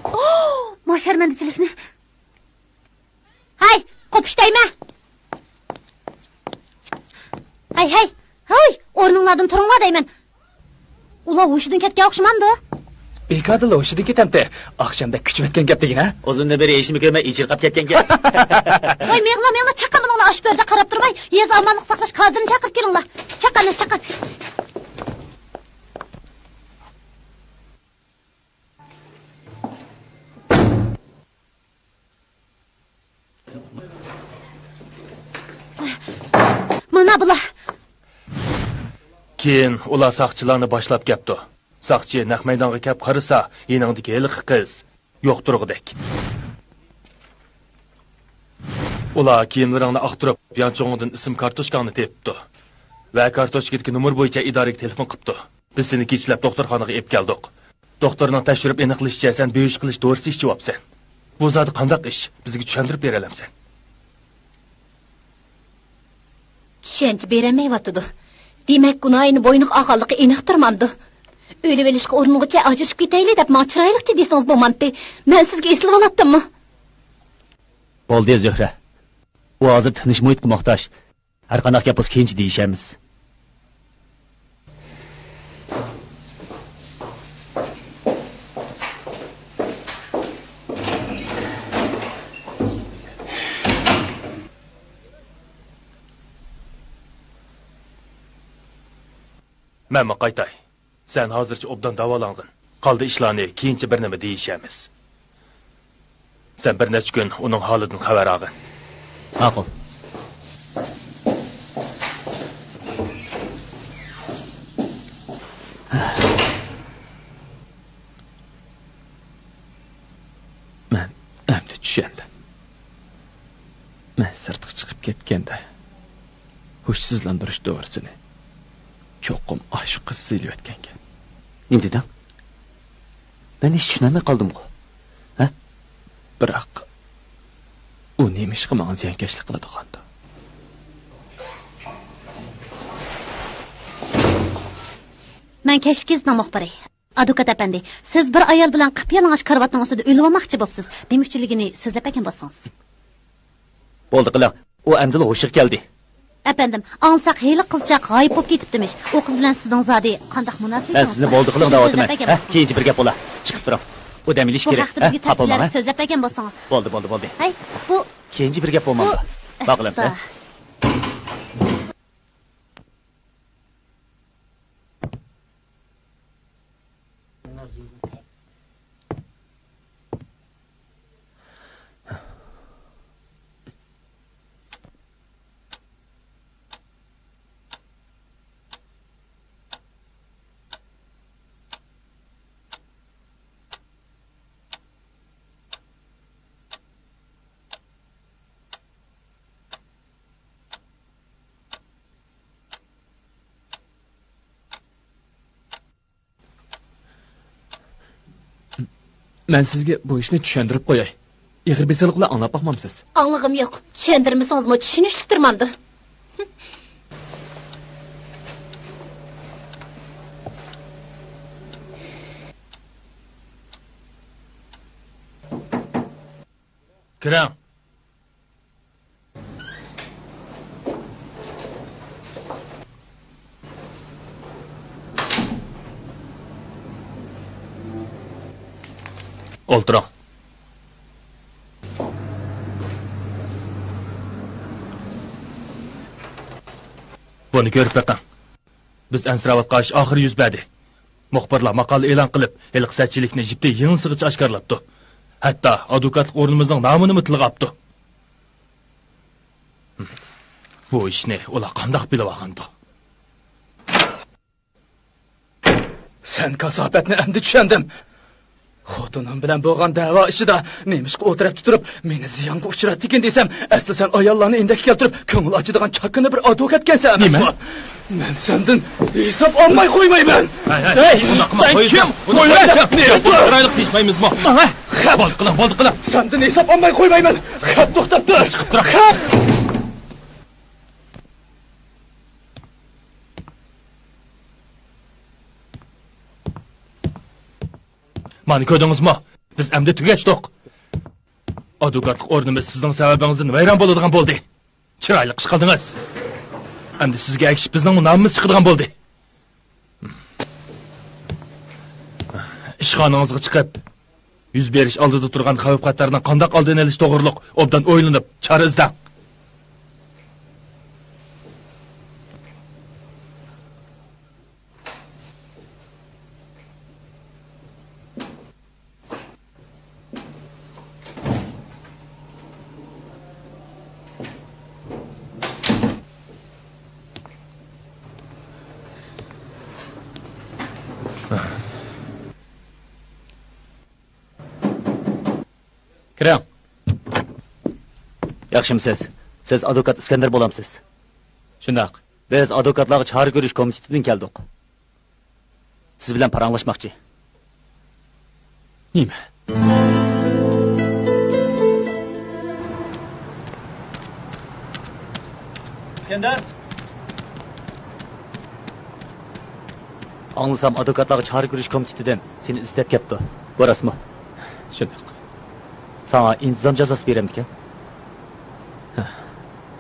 ئوو، ما شەرمەندىچىلىكنى. ھەي، قوپۇش دەيمەن! ھەي، ھەي، ھەي، ئورنۇڭلاردىن تۇرۇڭلار دەيمەن! ئۇلار ھوشىدىن كەتكەن ئوخشىمامدۇ؟ بىكاردىلا ھوشىدىن كېتەمتى؟ ئاخشامدا كۈچىۋەتكەن گەپ دېگىنە. ئۇزۇندىن بېرى ھېچنېمە كۆرمەي ئېچىرقاپ كەتكەن گەپ. ۋاي، مېڭىڭلار، مېڭىڭلار، چاققان بولۇڭلار، ئاشۇ بۆرىدە قاراپ تۇرماي، يېزا ئامانلىق ساقلاش كادىرىنى چاقىرىپ كېلىڭلار. چاققان، چاققان. مانا بۇلار. كېيىن ئۇلار ساقچىلارنى باشلاپ كەپتۇ. ساقچى نەق مەيدانغا كەپ قارىسا، يېنىڭدىكى ھېلىقى قىز يوق تۇرغۇدەك. ئۇلار كىيىملىرىڭنى ئاختۇرۇپ، يانچۇقۇڭدىن ئىسىم كارتوچكاڭنى تېپىپتۇ ۋە كارتوچكىدىكى نومۇر بويىچە ئىدارىگە تېلېفون قىپتۇ. بىز سېنى كېچىلەپ دوختۇرخانىغا ئېلىپ كەلدۇق. دوختۇرنىڭ تەكشۈرۈپ ئېنىقلىشىچە، سەن بۆيۈش قىلىش دورىسى ئىچىۋاپسەن. بۇ زادى قانداق ئىش؟ بىزگە چۈشەندۈرۈپ بېرەلەمسەن؟ چۈشەنچە بېرەلمەيۋاتىدۇ. دېمەك، گۇناھىنى بوينىغا ئالغانلىقى ئېنىقتۇر مامدۇ؟ ئۆلۈۋېلىشقا ئۇرۇنغۇچە ئاجرىشىپ كېتەيلى دەپ ماڭا چىرايلىقچە دېسىڭىز بولمامتى؟ مەن سىزگە ئېسىلىۋالاتتىممۇ؟ بولدى، زۆھرە. ئۇ ھازىر تىنچ مۇھىتقا موھتاج. ھەرقانداق گەپ بولسا كېيىنچە دېيىشەرمىز. مەنمۇ قايتاي. سەن ھازىرچە ئوبدان داۋالانغىن. قالدى ئىشلارنى كېيىنچە بىر نېمە دېيىشەرمىز. سەن بىر نەچچە كۈن ئۇنىڭ ھالىدىن خەۋەر ئالغىن. ماقۇل. مەن ئەمدى چۈشەندىم. مەن سىرتقا چىقىپ كەتكەندە، ھوشسىزلاندۇرۇش دورىسىنى چوقۇم ئاشۇ قىز سېلىۋەتكەنكەن. نېمە دېدىڭ؟ مەن ھېچ چۈشىنەلمەي قالدىمغۇ. ھە؟ بىراق، ئۇ نېمىشقا ماڭا زىيانكەشلىك قىلىدىغاندۇ؟ مەن كەچلىك گېزىتنىڭ مۇخبىرى. ئادۋوكات ئەپەندى، سىز بىر ئايال بىلەن قىپيالىڭاچ كارىۋاتنىڭ ئۈستىدە ئۆلۈۋالماقچى بوپسىز. نېمە ئۈچۈنلۈكىنى سۆزلەپ بەرگەن بولسىڭىز. بولدى قىلىڭ. ئۇ ئەمدىلا ھوشىغا كەلدى. ئەپەندىم، ئاڭلىساق ھېلىقى قىزچاق غايىب بولۇپ كېتىپتىمىش. ئۇ قىز بىلەن سىزنىڭ زادى قانداق مۇناسىۋىتىڭىز بار؟ مەن سىزنى بولدى قىلىڭ دەۋاتىمەن. ھە، كېيىنچە بىر گەپ بولا. چىقىپ تۇرۇڭ. ئۇ دەم ئېلىش كېرەك. بۇ ھەقتە بىزگە تەپسىلىيلەپ سۆزلەپ بەرگەن بولسىڭىز. بولدى، بولدى، بولدى. ھەي، بۇ. كېيىنچە بىر گەپ بولمامدۇ؟ بۇ. باققىلى ئەمسە. مەن سىزگە بۇ ئىشنى چۈشەندۈرۈپ قوياي. ئېغىر بېسىقلىق بىلەن ئاڭلاپ باقمامسىز؟ ئاڭلىغۇم يوق. چۈشەندۈرمىسىڭىزمۇ چۈشىنىشلىك تۇرمامدۇ؟ كىرىڭ. ئولتۇرۇڭ. بۇنى كۆرۈپ بېقىڭ. بىز ئەنسىرەۋاتقان ئىش ئاخىرى يۈز بەردى. مۇخبىرلار ماقالە ئېلان قىلىپ، ھېلىقى سەتچىلىكنى يىپتىن يىڭنىسىغىچە ئاشكارىلاپتۇ. ھەتتا ئادۋوكاتلىق ئورنىمىزنىڭ نامىنىمۇ تىلغا ئاپتۇ. بۇ ئىشنى ئۇلار قانداق بىلىۋالغاندۇ؟ سەن كاساپەتنى ئەمدى چۈشەندىم. خوتۇنۇم بىلەن بولغان دەۋا ئىشىدا نېمىشقا ئۇ تەرەپتە تۇرۇپ، مېنى زىيانغا ئۇچراتتىكىن دېسەم، ئەسلى سەن ئاياللارنى ئىندەككە كەلتۈرۈپ، كۆڭۈل ئاچىدىغان چاكىنا بىر ئادۋوكاتكەنسەن ئەمەسمۇ؟ نېمە؟ مەن سەندىن ھېساب ئالماي قويمايمەن. ھەي، ھەي، ھەي، ئۇنداق قىلماڭ، سەن قويۇڭ، كىم؟ قويۇڭ، قويۇڭ، قويۇڭ، قويۇڭ، قويۇڭ، چىرايلىق دېيىشمەيمىزمۇ؟ ھە؟ بولدى قىلىڭ، بولدى قىلىڭ. سەندىن ھېساب ئالماي قويمايمەن. خەپ توختاپ تۇر. چىقىپ تۇرۇڭ. خەپ. مانا كۆردىڭىزمۇ؟ بىز ئەمدى تۈگەشتۇق. ئادۋوكاتلىق ئورنىمىز سىزنىڭ سەۋەبىڭىزدىن ۋەيران بولىدىغان بولدى. چىرايلىق ئىش قىلدىڭىز. ئەمدى سىزگە ئەگىشىپ بىزنىڭمۇ نامىمىز چىقىدىغان بولدى. ئىشخانىڭىزغا چىقىپ، يۈز بېرىش ئالدىدا تۇرغان خەۋپ-خەتەرنىڭ قانداق ئالدىنى ئېلىش توغرۇلۇق ئوبدان ئويلىنىپ، چارە ئىزدەڭ. كىرىڭ. ياخشىمۇسىز؟ سىز ئادۋوكات ئىسكەندەر بولامسىز؟ شۇنداق. بىز ئادۋوكاتلارغا چارە كۆرۈش كومىتېتىدىن كەلدۇق. سىز بىلەن پاراڭلاشماقچى. نېمە؟ ئىسكەندەر! ئاڭلىسام، ئادۋوكاتلارغا چارە كۆرۈش كومىتېتىدىن سېنى ئىزدەپ كەپتۇ. بۇ راستمۇ؟ شۇنداق. ساڭا ئىنتىزام جازاسى بېرەمدىكەن؟ ھە.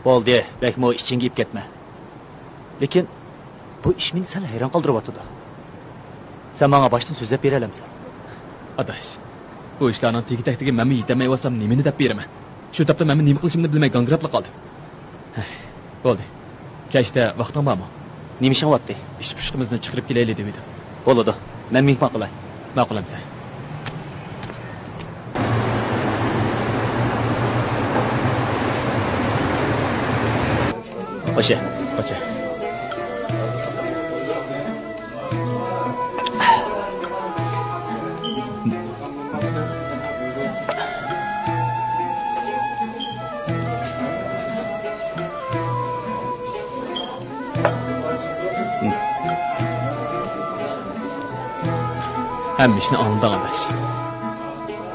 بولدى، بەكمۇ ئىچىڭگە ئېلىپ كەتمە. لېكىن بۇ ئىش مېنى سەل ھەيران قالدۇرۇۋاتىدۇ. سەن ماڭا باشتىن سۆزلەپ بېرەلەمسەن؟ ئاداش، بۇ ئىشلارنىڭ تېگى-تەكتىگە مەنمۇ يېتەلمەيۋاتسام نېمىنى دەپ بېرىمەن؟ شۇ تاپتا مەنمۇ نېمە قىلىشىمنى بىلمەي گاڭگىراپلا قالدىم. ھەي، بولدى. كەچتە ۋاقتىڭ بارمۇ؟ نېمە ئىشىڭ بارتتى؟ ئىش-پۇشقىمىزنى چىقىرىپ كېلەيلى دېۋىدىم. بولىدۇ. مەن مېھمان قىلاي. ماقۇل ئەمىسە. خوشە. خوشە. ھەممە ئىشنى ئاڭلىدىڭ، ئاداش.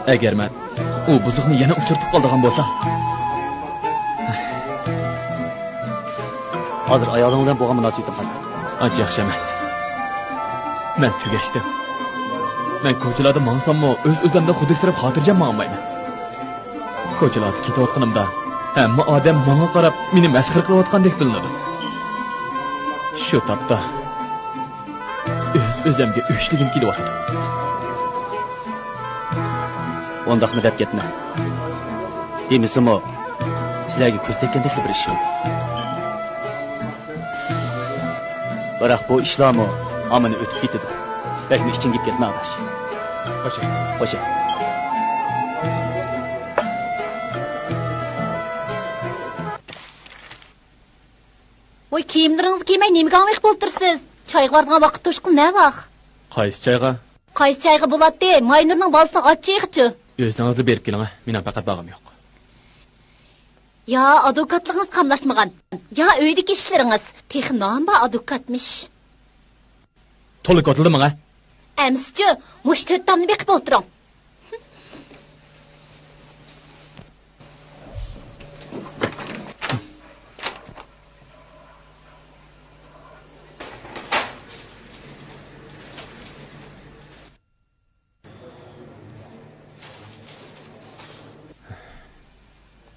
ئەگەر مەن ئۇ بۇزۇقنى يەنە ئۇچرىتىپ قالىدىغان بولسام. ھازىر ئايالىڭ بىلەن بولغان مۇناسىۋىتىڭ قانداق؟ ئانچە ياخشى ئەمەس. مەن تۈگەشتىم. مەن كوچىلاردا ماڭساممۇ، ئۆز-ئۆزۈمدىن خۇدۈكسىرەپ، خاتىرجەم ماڭالمايمەن. كوچىلاردا كېتىۋاتقىنىمدا، ھەممە ئادەم ماڭا قاراپ، مېنى مەسخىرە قىلىۋاتقاندەك بىلىنىدۇ. شۇ تاپتا ئۆز-ئۆزۈمگە ئۆچ دېگۈم كېلىۋاتىدۇ. ئۇنداقمۇ دەپ كەتمە. دېمىسىمۇ، سىلەرگە كۆز تەگكەندەكلا بىر ئىش بولدى. بىراق بۇ ئىشلارمۇ ھامان ئۆتۈپ كېتىدۇ. بەكمۇ ئىچىڭگە ئېلىپ كەتمە، ئاداش. خوشە. خوشە. ۋاي، كىيىملىرىڭىزنى كىيمەي نېمىگە ھاڭۋېقىپ ئولتۇرىسىز؟ چايغا بارىدىغان ۋاقىت توشقىلى نەۋاق؟ قايسى چايغا؟ قايسى چايغا بولاتتى؟ ماينۇرنىڭ بالىسىنىڭ ئاچچىقىچۇ. ئۆزىڭىزلا بېرىپ كېلىڭە، مېنىڭ پەقەت بارغۇم يوق. يا ئادۋوكاتلىقىڭىز قاملاشمىغان، يا ئۆيدىكى ئىشلىرىڭىز. تېخى نامى بار ئادۋوكاتمىش. تولا كوتۇلدى ماڭا. ئەمىسىچۇ، مۇشۇ تۆت تامنى بېقىپ ئولتۇرۇڭ.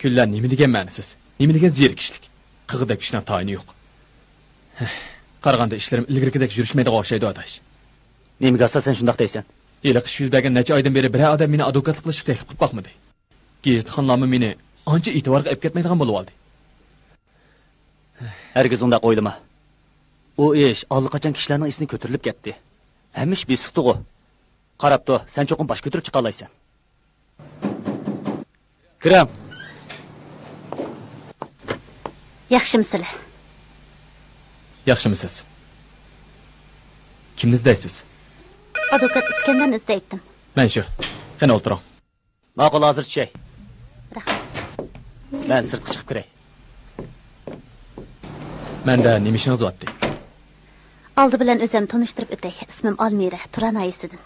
كۈنلەر نېمە دېگەن مەنىسىز، نېمە دېگەن زېرىكىشلىك. قىغىدەك ئىشنىڭ تايىنى يوق. ھەي، قارىغاندا ئىشلىرىم ئىلگىرىكىدەك يۈرۈشمەيدىغان ئوخشايدۇ، ئاداش. نېمىگە ئاساسەن شۇنداق دەيسەن؟ ھېلىقى ئىش يۈز بەرگەن نەچچە ئايدىن بېرى بىرەر ئادەم مېنى ئادۋوكاتلىق قىلىشقا تەكلىپ قىلىپ باقمىدى. گېزىتخانلارمۇ مېنى ئانچە ئېتىبارغا ئېلىپ كەتمەيدىغان بولۇۋالدى. ھەرگىز ئۇنداق ئويلىما. ئۇ ئىش ئاللىقاچان كىشىلەرنىڭ ئېسىدىن كۆتۈرۈلۈپ كەتتى. ھەممە ئىش بېسىقتىغۇ. قاراپ تۇر، سەن چوقۇم باش كۆتۈرۈپ چىقالايسەن. كىرىڭ. ياخشىمۇسىلەر؟ ياخشىمۇسىز؟ كىمنى ئىزدەيسىز؟ ئادۋوكات ئىسكەندەرنى ئىزدەيتتىم. مەن شۇ. قېنى ئولتۇرۇڭ. ماقۇل، ھازىر چۈشەي. رەھمەت. مەن سىرتقا چىقىپ كىرەي. مەندە نېمە ئىشىڭىز بارتى؟ ئالدى بىلەن ئۆزۈم تونۇشتۇرۇپ ئۆتەي. ئىسمىم ئالمىرە، تۇران ناھىيەسىدىن.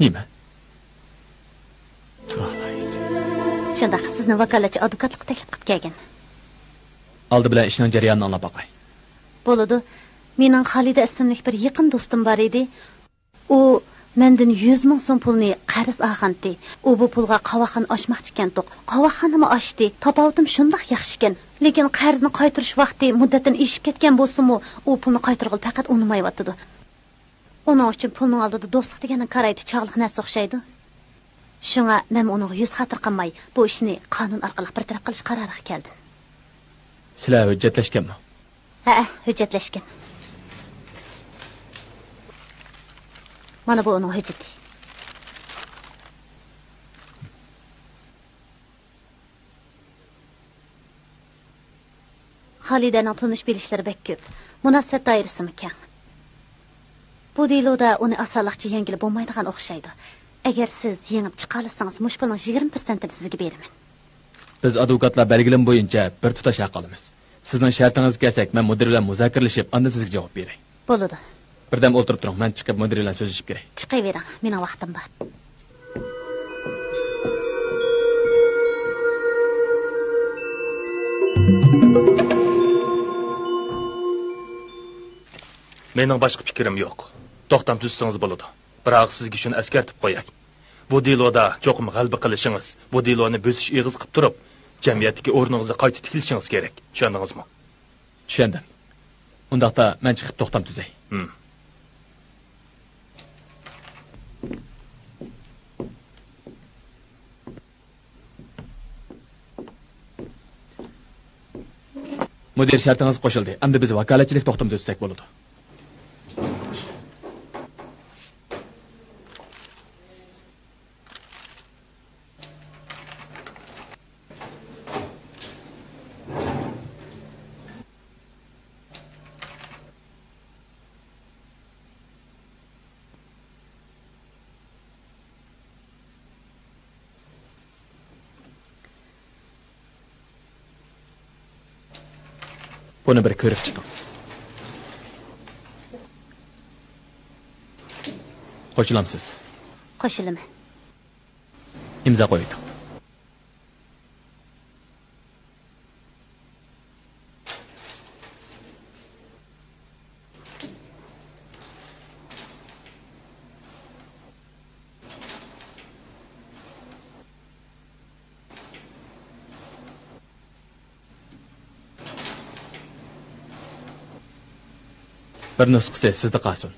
نېمە؟ تۇران ناھىيەسى. شۇنداق، سىزنى ۋاكالەتچى ئادۋوكاتلىققا تەكلىپ قىلىپ كەلگەن. ئالدى بىلەن ئىشنىڭ جەريانىنى ئاڭلاپ باقاي. بولىدۇ. مېنىڭ خالىدە ئىسىملىك بىر يېقىن دوستۇم بار ئىدى. ئۇ مەندىن يۈز مىڭ سوم پۇلنى قەرز ئالغانتى. ئۇ بۇ پۇلغا قاۋاقخانا ئاچماقچىكەنتۇق. قاۋاقخانىمۇ ئاچتى. تاپاۋىتىم شۇنداق ياخشىكەن. لېكىن قەرزنى قايتۇرۇش ۋاقتى مۇددەتتىن ئېشىپ كەتكەن بولسىمۇ، ئۇ پۇلنى قايتۇرغىلى پەقەت ئۇنىمايۋاتىدۇ. ئۇنىڭ ئۈچۈن پۇلنىڭ ئالدىدا دوستلۇق دېگەننىڭ كارايتى چاغلىق نەرسە ئوخشايدۇ. شۇڭا مەنمۇ ئۇنىڭغا يۈز خاتىرە قىلماي، بۇ ئىشنى قانۇن ئارقىلىق بىر تەرەپ قىلىش قارارىغا كەلدىم. سىلەر ھۆججەتلەشكەنمۇ؟ ھەئە، ھۆججەتلەشكەن. مانا بۇ ئۇنىڭ ھۆججىتى. خالىدەنىڭ تونۇش بىلىشلىرى بەك كۆپ. مۇناسىۋەت دائىرىسىمۇ كەڭ. بۇ دېلودا ئۇنى ئاسانلىقچە يەڭگىلى بولمايدىغان ئوخشايدۇ. ئەگەر سىز يېڭىپ چىقالىسىڭىز، مۇشۇ پۇلنىڭ يىگىرمە پىرسەنتىنى سىزگە بېرىمەن. بىز ئادۋوكاتلار بەلگىلىمە بويىچە بىر تۇتاش ھەق ئالىمىز. سىزنىڭ شەرتىڭىزگە كەلسەك، مەن مۇدىر بىلەن مۇزاكىرىلىشىپ، ئاندىن سىزگە جاۋاب بېرەي. بولىدۇ. بىردەم ئولتۇرۇپ تۇرۇڭ، مەن چىقىپ مۇدىر بىلەن سۆزلىشىپ كىرەي. چىقىۋېرىڭ، مېنىڭ ۋاقتىم بار. مېنىڭ باشقا پىكرىم يوق. توختام تۈزسىڭىز بولىدۇ. بىراق سىزگە شۇنى ئەسكەرتىپ قوياي. بۇ دېلودا چوقۇم غەلىبە قىلىشىڭىز، بۇ دېلونى بۆسۈش ئېغىز قىلىپ تۇرۇپ، جەمئىيەتتىكى ئورنىڭىزنى قايتا تىكلىشىڭىز كېرەك. چۈشەندىڭىزمۇ؟ چۈشەندىم. ئۇنداقتا مەن چىقىپ توختام تۈزەي. ھىم. مۇدىر، شەرتىڭىز قوشۇلدى. ئەمدى بىز ۋاكالەتچىلىك توختىمى تۈزسەك بولىدۇ. بۇنى بىر كۆرۈپ چىقىڭ. قوشۇلامسىز؟ قوشۇلىمەن. ئىمزا قويۇۋېتىڭ. بىر نۇسخىسى سىزدە قالسۇن.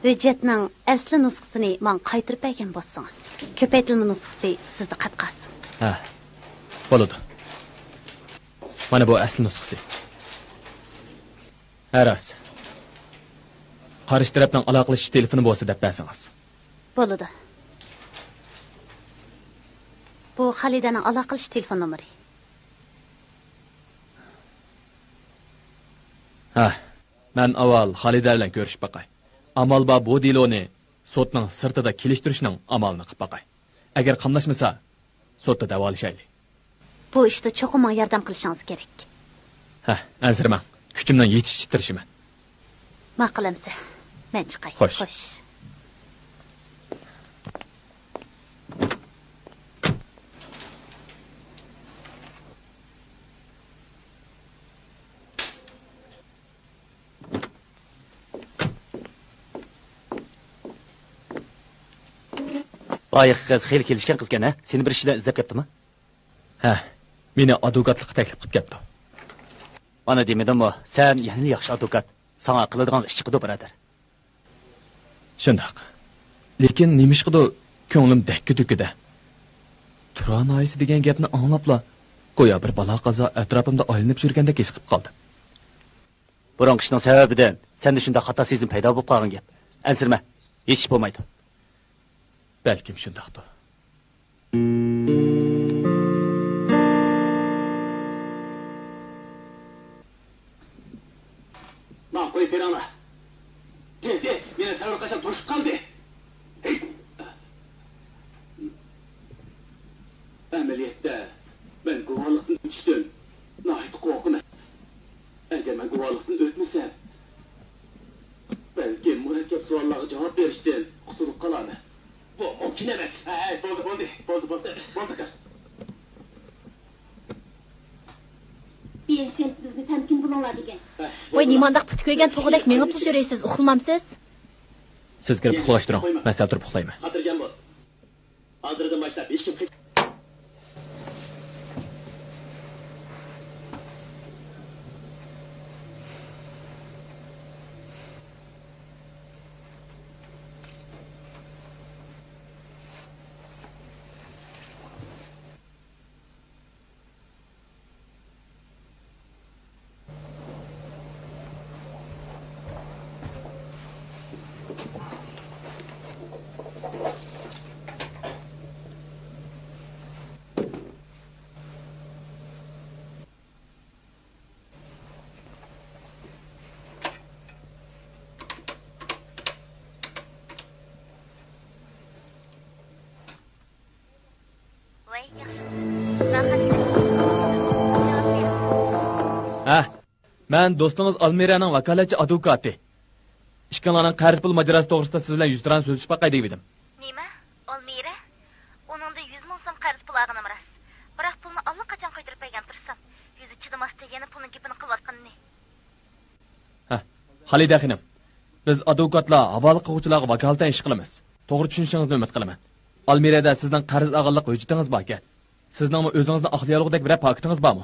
ھۆججەتنىڭ ئەسلى نۇسخىسىنى ماڭا قايتۇرۇپ بەرگەن بولسىڭىز. كۆپەيتىلمە نۇسخىسى سىزدە قېلىپ قالسۇن. ھە، بولىدۇ. مانا بۇ ئەسلى نۇسخىسى. ھە، راست. قارشى تەرەپنىڭ ئالاقىلىشىش تېلېفونى بولسا دەپ بەرسىڭىز. بولىدۇ. بۇ خالىدەنىڭ ئالاقىلىشىش تېلېفون نومۇرى. ھە، مەن ئاۋۋال خالىدە بىلەن كۆرۈشۈپ باقاي. ئامال بار بۇ دېلونى سوتنىڭ سىرتىدا كېلىشتۈرۈشنىڭ ئامالىنى قىلىپ باقاي. ئەگەر قاملاشمىسا، سوتتا دەۋالىشايلى. بۇ ئىشتا چوقۇم ماڭا ياردەم قىلىشىڭىز كېرەك. ھە، ئەنسىرىمەڭ. كۈچۈمنىڭ يېتىشىچە تىرىشىمەن. ماقۇل ئەمىسە. مەن چىقاي. خوش. خوش. بايىقى قىز خېلى كېلىشكەن قىزكەن ھە؟ سېنى بىر ئىش بىلەن ئىزدەپ كەپتىمۇ؟ ھە، مېنى ئادۋوكاتلىققا تەكلىپ قىلىپ كەپتۇ. مانا دېمىدىممۇ، سەن يەنىلا ياخشى ئادۋوكات. ساڭا قىلىدىغان ئىش چىقىدۇ، بۇرادەر. شۇنداق. لېكىن نېمىشقىدۇر كۆڭلۈم دەككە-دۈككىدە. تۇران ناھىيەسى دېگەن گەپنى ئاڭلاپلا، گويا بىر بالا-قازا ئەتراپىمدا ئايلىنىپ يۈرگەندەك ھېس قىلىپ قالدىم. بۇرۇنقى ئىشنىڭ سەۋەبىدىن سەندە شۇنداق خاتا سېزىم پەيدا بولۇپ قالغان گەپ. ئەنسىرىمە، ھېچ ئىش بولمايدۇ. بەلكىم شۇنداقتۇ. ماڭا قويۇپ بېرىڭلار. ئەمەلىيەتتە، مەن گۇۋاھلىقتىن ئۆتۈشتىن ناھايىتى قورقىمەن. ئەگەر مەن گۇۋاھلىقتىن ئۆتمىسەم، بەلكىم مۇرەككەپ سوئاللارغا جاۋاب بېرىشتىن قۇتۇلۇپ قالارمەن. بۇ مۇمكىن ئەمەس. ھەي، بولدى، بولدى، بولدى، بولدى، بولدى. بىر يەكچەنتىدىزنى تەمكىن بولۇڭلار دېگەن. ۋاي، نېمانداق پۇت كۆيگەن توغىدەك مېڭىپ ئۇزىرىسىز، ئۇخلىمامسىز؟ سىز كىرىپ ئۇخلاشتۇرۇڭ، مەن سەل تۇرۇپ ئۇخلايمەن. خاتىرجەم بول. ھازىردىن باشلاپ ھېچكىم قېچ- ۋاي، ياخشىمۇ؟ ھە، مەن دوستىڭىز ئالمىرەنىڭ ۋاكالەتچى ئادۋوكاتى. ئىككىڭلارنىڭ قەرز پۇل ماجىراسى توغرىسىدا سىز بىلەن يۈزتۇرانە سۆزلىشىپ باقاي دېگىنىدىم. نېمە؟ ئالمىرە؟ ئۇنىڭدا يۈز مىڭ سوم قەرز پۇل ئالغىنىم راست. بىراق پۇلنى ئاللىقاچان قايتۇرۇپ بەرگەن تۇرسام، يۈزى چىدىماستىن يەنە پۇلنىڭ گېپىنى قىلىۋاتقىنىنى. ھە، خالىدە خېنىم، بىز ئادۋوكاتلار ھاۋالە قىلغۇچىلارغا ۋاكالىتەن ئىش قىلىمىز. توغرا چۈشىنىشىڭىزنى ئۈمىد قىلىمەن. ئالمىرەدە سىزنىڭ قەرز ئالغانلىق ھۆججىتىڭىز باركەن. سىزنىڭمۇ ئۆزىڭىزنى ئاقلىيالىغۇدەك بىرەر پاكىتىڭىز بارمۇ؟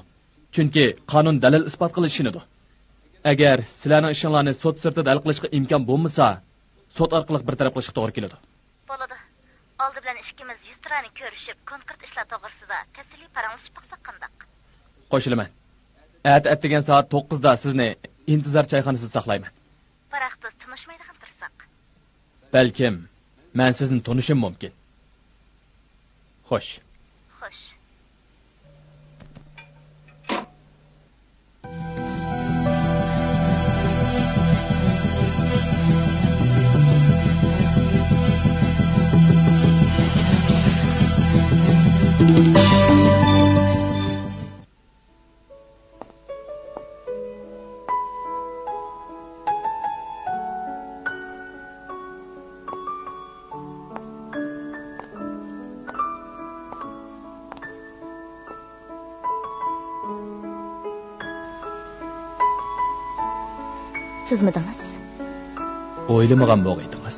چۈنكى قانۇن دەلىل-ئىسپات قىلىش ئىشىنىدۇ. ئەگەر سىلەرنىڭ ئىشىڭلارنى سوت سىرتىدا ھەل قىلىشقا ئىمكان بولمىسا، سوت ئارقىلىق بىر تەرەپ قىلىشقا توغرا كېلىدۇ. بولىدۇ. ئالدى بىلەن ئىككىمىز يۈزتۇرانە كۆرۈشۈپ، كونكرېت ئىشلار توغرىسىدا تەپسىلىي پاراڭلىشىپ باقساق قانداق؟ قوشۇلىمەن. ئەتە ئەتىگەن سائەت توققۇزدا سىزنى ئىنتىزار چايخانىسىدا ساقلايمەن. بىراق بىز تونۇشمايدىغان تۇرساق. بەلكىم، مەن سىزنى تونۇشۇم مۇمكىن. خوش. خوش. سىزمىدىڭىز؟ ئويلىمىغان بولغىيدىڭىز.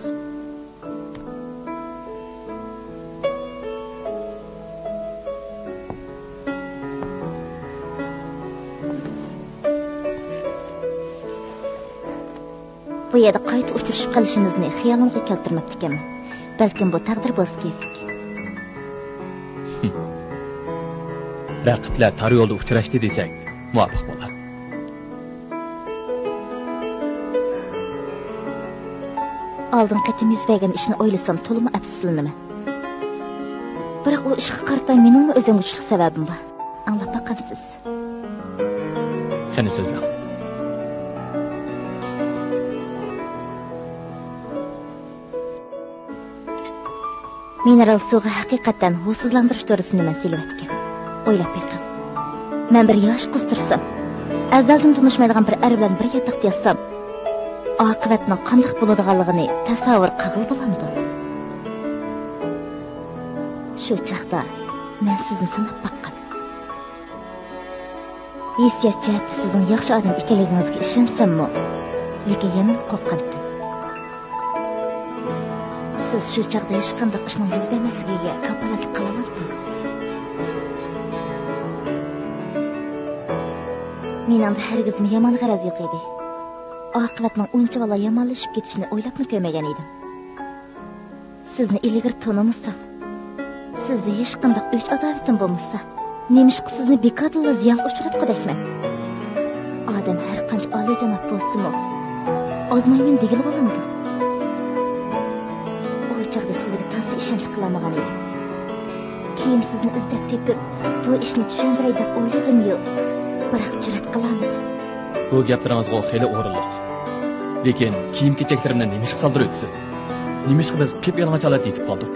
بۇ يەردە قايتا ئۇچرىشىپ قېلىشىمىزنى خىيالىمغا كەلتۈرمەپتىكەنمەن. بەلكىم بۇ تەقدىر بولسا كېرەك. رەقىبلەر تار يولدا ئۇچراشتى دېسەك مۇۋاپىق بولار. ئالدىنقى قېتىم يۈز بەرگەن ئىشنى ئويلىسام تولىمۇ ئەپسۇسلىنىمەن. بىراق ئۇ ئىشقا قارىتا مېنىڭمۇ ئۆزۈمگە چۈشلۈك سەۋەبىم بار. ئاڭلاپ باقامسىز؟ قېنى سۆزلەڭ. مىنېرال سۇغا ھەقىقەتەن ھۇسسىزلاندۇرۇش دورىسىنى مەن سېلىۋەتكەن. ئويلاپ بېقىڭ. مەن بىر ياش قىز تۇرسام، ئەزەلدىن تونۇشمايدىغان بىر ئەر بىلەن بىر ياتاقتا ياتسام، ئاقىۋەتنىڭ قانداق بولىدىغانلىقىنى تەسەۋۋۇر قىلغىلى بولامدۇ؟ شۇ چاغدا مەن سىزنى سىناپ باققان. ھېسسىيات جەھەتتە سىزنىڭ ياخشى ئادەم ئىكەنلىكىڭىزگە ئىشەنسەممۇ، لېكىن يەنىلا قورققانتىم. سىز شۇ چاغدا ھېچقانداق ئىشنىڭ يۈز بەرمەسلىكىگە كاپالەتلىك قىلالامتىڭىز؟ مېنىڭدە ھەرگىزمۇ يامان غەرەز يوق ئىدى. ئاقىۋەتنىڭ ئۇنچىۋالا يامانلىشىپ كېتىشىنى ئويلاپمۇ كۆرمىگەن ئىدىم. سىزنى ئىلگىرى تونۇمىسام، سىزدە ھېچقانداق ئۆچ-ئاداۋىتىم بولمىسا، نېمىشقا سىزنى بىكاردىنلا زىيانغا ئۇچراتقۇدەكمەن؟ ئادەم ھەرقانچە ئالىيجاناب بولسىمۇ، ئازمايمەن دېگىلى بولامدۇ؟ ئۇ چاغدا سىزگە تازا ئىشەنچ قىلالمىغان ئىدىم. كېيىن سىزنى ئىزدەپ تېپىپ، بۇ ئىشنى چۈشەندۈرەي دەپ ئويلىدىميۇ، بىراق جۈرئەت قىلالمىدىم. بۇ گەپلىرىڭىزغۇ خېلى ئورۇنلۇق. لېكىن كىيىم-كېچەكلىرىمنى نېمىشقا سالدۇرۇۋېتىسىز؟ نېمىشقا بىز قىپيالىڭاچ ھالەتتە يېتىپ قالدۇق؟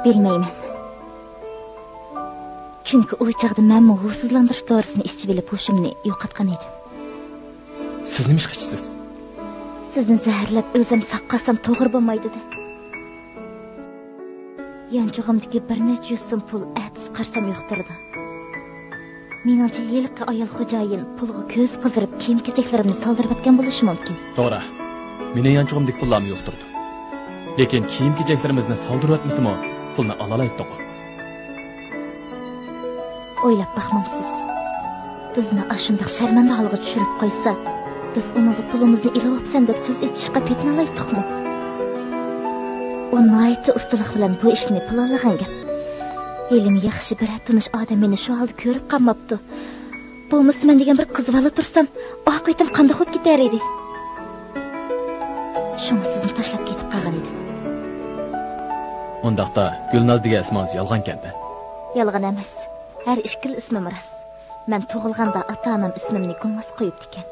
بىلمەيمەن. چۈنكى ئۇ چاغدا مەنمۇ ھوشسىزلاندۇرۇش دورىسىنى ئىچىۋېلىپ ھوشۇمنى يوقاتقان ئىدىم. سىز نېمە ئىش قىلىسىز؟ سىزنى زەھەرلەپ ئۆزۈم ساق قالسام توغرا بولمايدۇ دەپ. يانچۇقۇمدىكى بىر نەچچە يۈز سوم پۇل ئەتىسى قارىسام يوق تۇرىدۇ. مېنىڭچە، ھېلىقى ئايال خوجايىن پۇلغا كۆزى قىزىرىپ، كىيىم-كېچەكلىرىمنى سالدۇرۇۋەتكەن بولۇشى مۇمكىن. توغرا. مېنىڭ يانچۇقۇمدىكى پۇللارمۇ يوق تۇرىدۇ. لېكىن كىيىم-كېچەكلىرىمىزنى سالدۇرۇۋەتمىسىمۇ، پۇلنى ئالالايتتۇق. ئويلاپ باقمامسىز؟ بىزنى ئاشۇنداق شەرمەندە ھالغا چۈشۈرۈپ قويسا، بىز ئۇنىڭغا پۇلىمىزنى ئېلىۋاپسەن دەپ سۆز ئېچىشقا پېتىنالايتتۇقمۇ؟ ئۇ ناھايىتى ئۇستىلىق بىلەن بۇ ئىشنى پىلانلىغان گەپ. ھېلىمۇ ياخشى بىرەر تونۇش ئادەم مېنى شۇ ھالدا كۆرۈپ قالماپتۇ. بولمىسا مەن دېگەن بىر قىز بالا تۇرسام، ئاقىۋىتىم قانداق بولۇپ كېتەر ئىدى؟ شۇڭا سىزنى تاشلاپ كېتىپ قالغان ئىدىم. ئۇنداقتا گۈلناز دېگەن ئىسمىڭىز يالغانكەن-دە؟ يالغان ئەمەس. ھەر ئىككىلا ئىسمىم راست. مەن تۇغۇلغاندا ئاتا-ئانام ئىسمىمنى گۈلناز قويۇپتىكەن.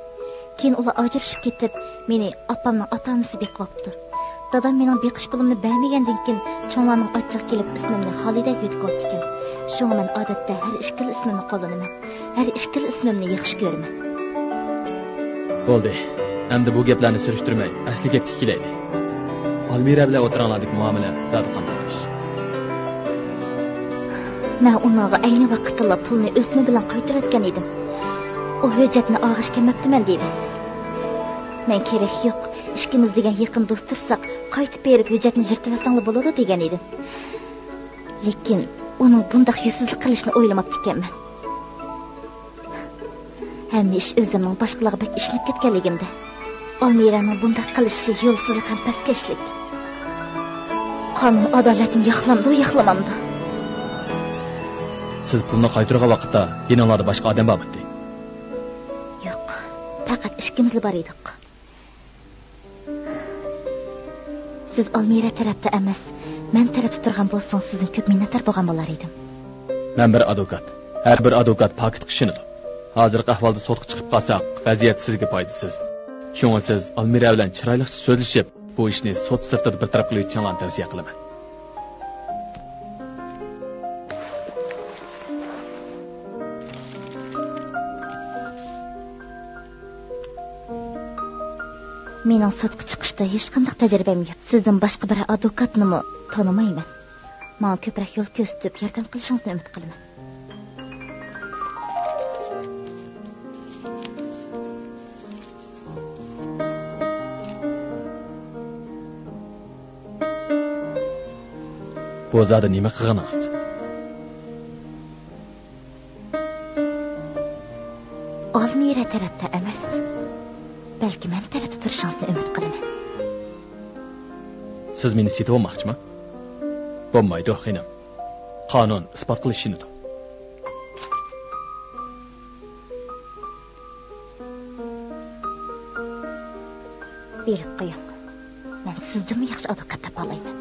كېيىن ئۇلار ئاجرىشىپ كېتىپ، مېنى ئاپامنىڭ ئاتا-ئانىسى بېقىۋاپتۇ. دادام مېنىڭ بېقىش پۇلۇمنى بەرمىگەندىن كېيىن، چوڭلارنىڭ ئاچچىقى كېلىپ، ئىسمىمنى خالىدە يۈدۈكۈۋاپتىكەن. شۇڭا مەن ئادەتتە ھەر ئىككىلا ئىسمىمنى قوللىنىمەن. ھەر ئىككىلا ئىسمىمنى ياخشى كۆرىمەن. بولدى. ئەمدى بۇ گەپلەرنى سۈرۈشتۈرمەي، ئەسلى گەپكە كېلەيلى. ئالمىرە بىلەن ئوتتۇراڭلاردىكى مۇئامىلە زادى قانداق ئىش؟ مەن ئۇنىڭغا ئەينى ۋاقىتتىلا پۇلنى ئۆسمە بىلەن قايتۇرۇۋەتكەن ئىدىم. ئۇ ھۆججەتنى ئالغاچ كەلمەپتىمەن دېدى. مەن كېرەك يوق، ئىككىمىز دېگەن يېقىن دوست تۇرساق، قايتىپ بېرىپ ھۆججەتنى يىرتىۋەتسەڭلار بولىدۇ دېگەن ئىدىم. لېكىن ئۇنىڭ بۇنداق يۈزسىزلىك قىلىشىنى ئويلىماپتىكەنمەن. ھەممە ئىش ئۆزۈمنىڭ باشقىلارغا بەك ئىشىنىپ كەتكەنلىكىمدە. ئالمىرەنىڭ بۇنداق قىلىشى يولسىزلىق ھەم پەسكەشلىك. قانۇن ئادالەتنى ياقلامدۇ، ياقلىمامدۇ؟ سىز پۇلنى قايتۇرغان ۋاقىتتا يېنىڭلاردا باشقا ئادەم بارمىدى؟ يوق، پەقەت ئىككىمىزلا بار ئىدۇق. سىز ئالمىرە تەرەپتە ئەمەس، مەن تەرەپتە تۇرغان بولسىڭىز، سىزدىن كۆپ مىننەتدار بولغان بولار ئىدىم. مەن بىر ئادۋوكات. ھەر بىر ئادۋوكات پاكىتقا ئىشىنىدۇ. ھازىرقى ئەھۋالدا سوتقا چىقىپ قالساق، ۋەزىيەت سىزگە پايدىسىز. شۇڭا سىز ئالمىرە بىلەن چىرايلىقچە سۆزلىشىپ، بۇ ئىشنى سوت سىرتىدا بىر تەرەپ قىلىۋېتىشىڭلارنى تەۋسىيە قىلىمەن. مېنىڭ سوتقا چىقىشتا ھېچقانداق تەجرىبەم يوق. سىزدىن باشقا بىر ئادۋوكاتنىمۇ تونۇمايمەن. ماڭا كۆپرەك يول كۆرسىتىپ، ياردەم قىلىشىڭىزنى ئۈمىد قىلىمەن. بۇ زادى نېمە قىلغىنىڭىز؟ ئالمىرە تەرەپتە ئەمەس، بەلكى مەن تەرەپتە تۇرۇشىڭىزنى ئۈمىد قىلىمەن. سىز مېنى سېتىۋالماقچىما؟ بولمايدۇ، خېنىم. قانۇن ئىسپات قىلىشىنىدۇ. بىلىپ قويۇڭ، مەن سىزدىنمۇ ياخشى ئادۋوكات تاپالايمەن.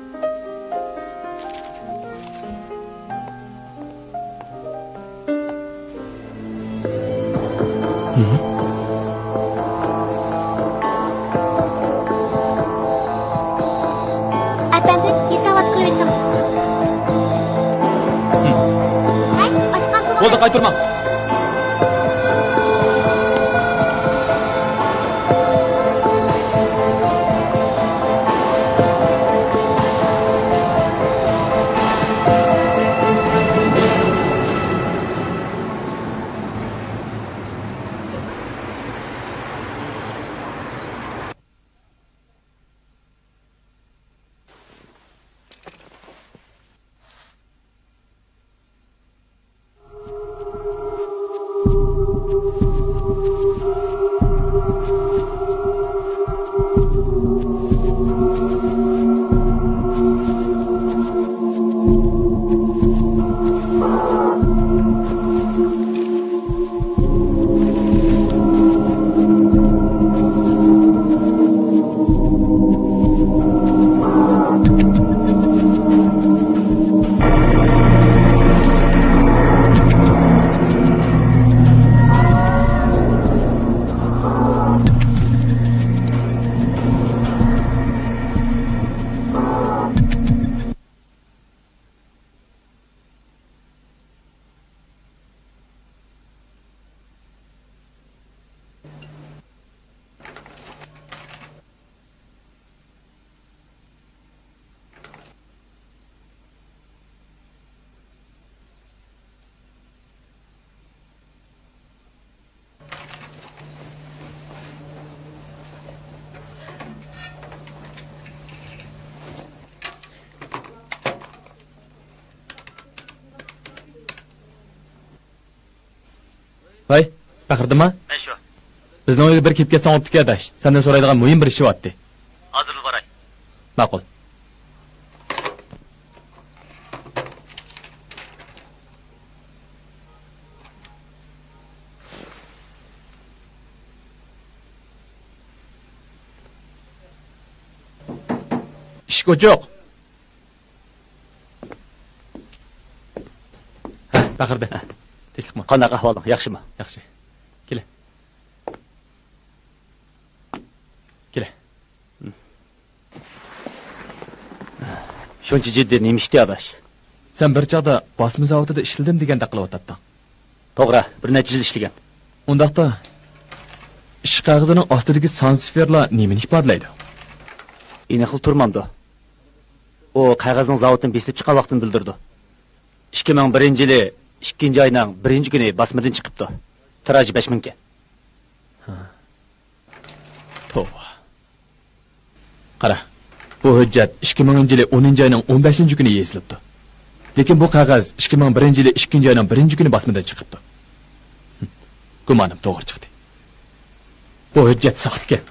ئەپەندىم، ھېسابات قىلىۋېتىڭ. ھەي، ئاشقان پۇلۇڭ. بولدى، قايتۇرماڭ. پەخرىدىنمۇ؟ مەن شۇ. بىزنىڭ ئۆيگە بىر كېلىپ كەتسەڭ بوپتىكەن ئاداش. سەندىن سورايدىغان مۇھىم بىر ئىشى بارتى. ھازىرلا باراي. ماقۇل. ئىشىك ئوچۇق. ھە، پەخرىدىن. ھە. تىنچلىقمۇ؟ قانداق ئەھۋالىڭ؟ ياخشىمۇ؟ ياخشى. كېلە. كېلە. شۇنچە جىددىي نېمە ئىشتى، ئاداش؟ سەن بىر چاغدا باسما زاۋۇتىدا ئىشلىدىم دېگەندەك قىلىۋاتاتتىڭ. توغرا، بىر نەچچە يىل ئىشلىگەن. ئۇنداقتا، ئىش قەغىزىنىڭ ئاستىدىكى سان سىفىرلار نېمىنى ئىپادىلەيدۇ؟ ئېنىقلا تۇرمامدۇ؟ ئۇ قەغەزنىڭ زاۋۇتتىن بېسىلىپ چىققان ۋاقتىنى بىلدۈرىدۇ. ئىككى مىڭ بىرىنچى يىلى ئىككىنچى ئاينىڭ بىرىنچى كۈنى باسمىدىن چىقىپتۇ. تىراژى بەش مىڭ ئىكەن. ھە. توۋا. قارا، بۇ ھۆججەت ئىككى مىڭىنچى يىلى ئونىنچى ئاينىڭ ئون بەشىنچى كۈنى يېزىلىپتۇ. لېكىن بۇ قەغەز ئىككى مىڭ بىرىنچى يىلى ئىككىنچى ئاينىڭ بىرىنچى كۈنى باسمىدىن چىقىپتۇ. ھىم، گۇمانىم توغرا چىقتى. بۇ ھۆججەت ساختىكەن.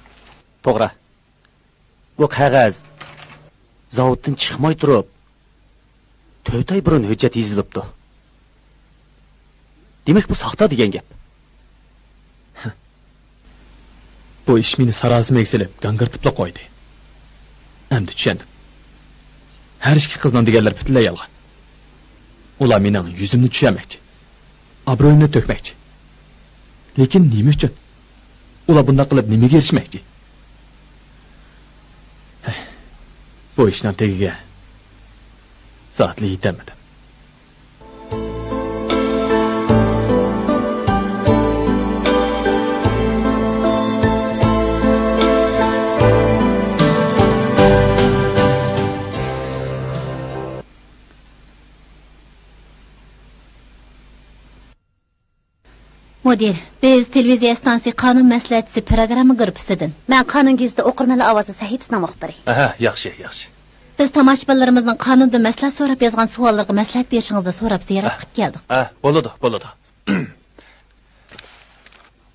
توغرا. بۇ قەغەز زاۋۇتتىن چىقماي تۇرۇپ، تۆت ئاي بۇرۇن ھۆججەت يېزىلىپتۇ. دېمەك، بۇ ساختا دېگەن گەپ. بۇ ئىش مېنى ساراسىمىگە سېلىپ، گاڭگىرىتىپلا قويدى. ئەمدى چۈشەندىم. ھەر ئىككى قىزنىڭ دېگەنلىرى پۈتۈنلەي يالغان. ئۇلار مېنىڭ يۈزۈمنى چۈشۈرمەكچى. ئابرۇيۇمنى تۆكمەكچى. لېكىن نېمە ئۈچۈن؟ ئۇلار بۇنداق قىلىپ نېمىگە ئېرىشمەكچى؟ ھەي، بۇ ئىشنىڭ تېگىگە زادىلا يېتەلمىدىم. مۇدىر، بىز تېلېۋىزىيە ئىستانسىسى قانۇن مەسلىھەتچىسى پىروگرامما گۇرۇپپىسىدىن. مەن قانۇن گېزىتى ئوقۇرمەنلەر ئاۋازى سەھىپىسىنىڭ مۇخبىرى. ئەھە، ياخشى، ياخشى. بىز تاماشىبىنلىرىمىزنىڭ قانۇندىن مەسلىھەت سوراپ يازغان سوئاللىرىغا مەسلىھەت بېرىشىڭىزنى سوراپ زىيارەت قىلىپ كەلدۇق. ئە، بولىدۇ، بولىدۇ.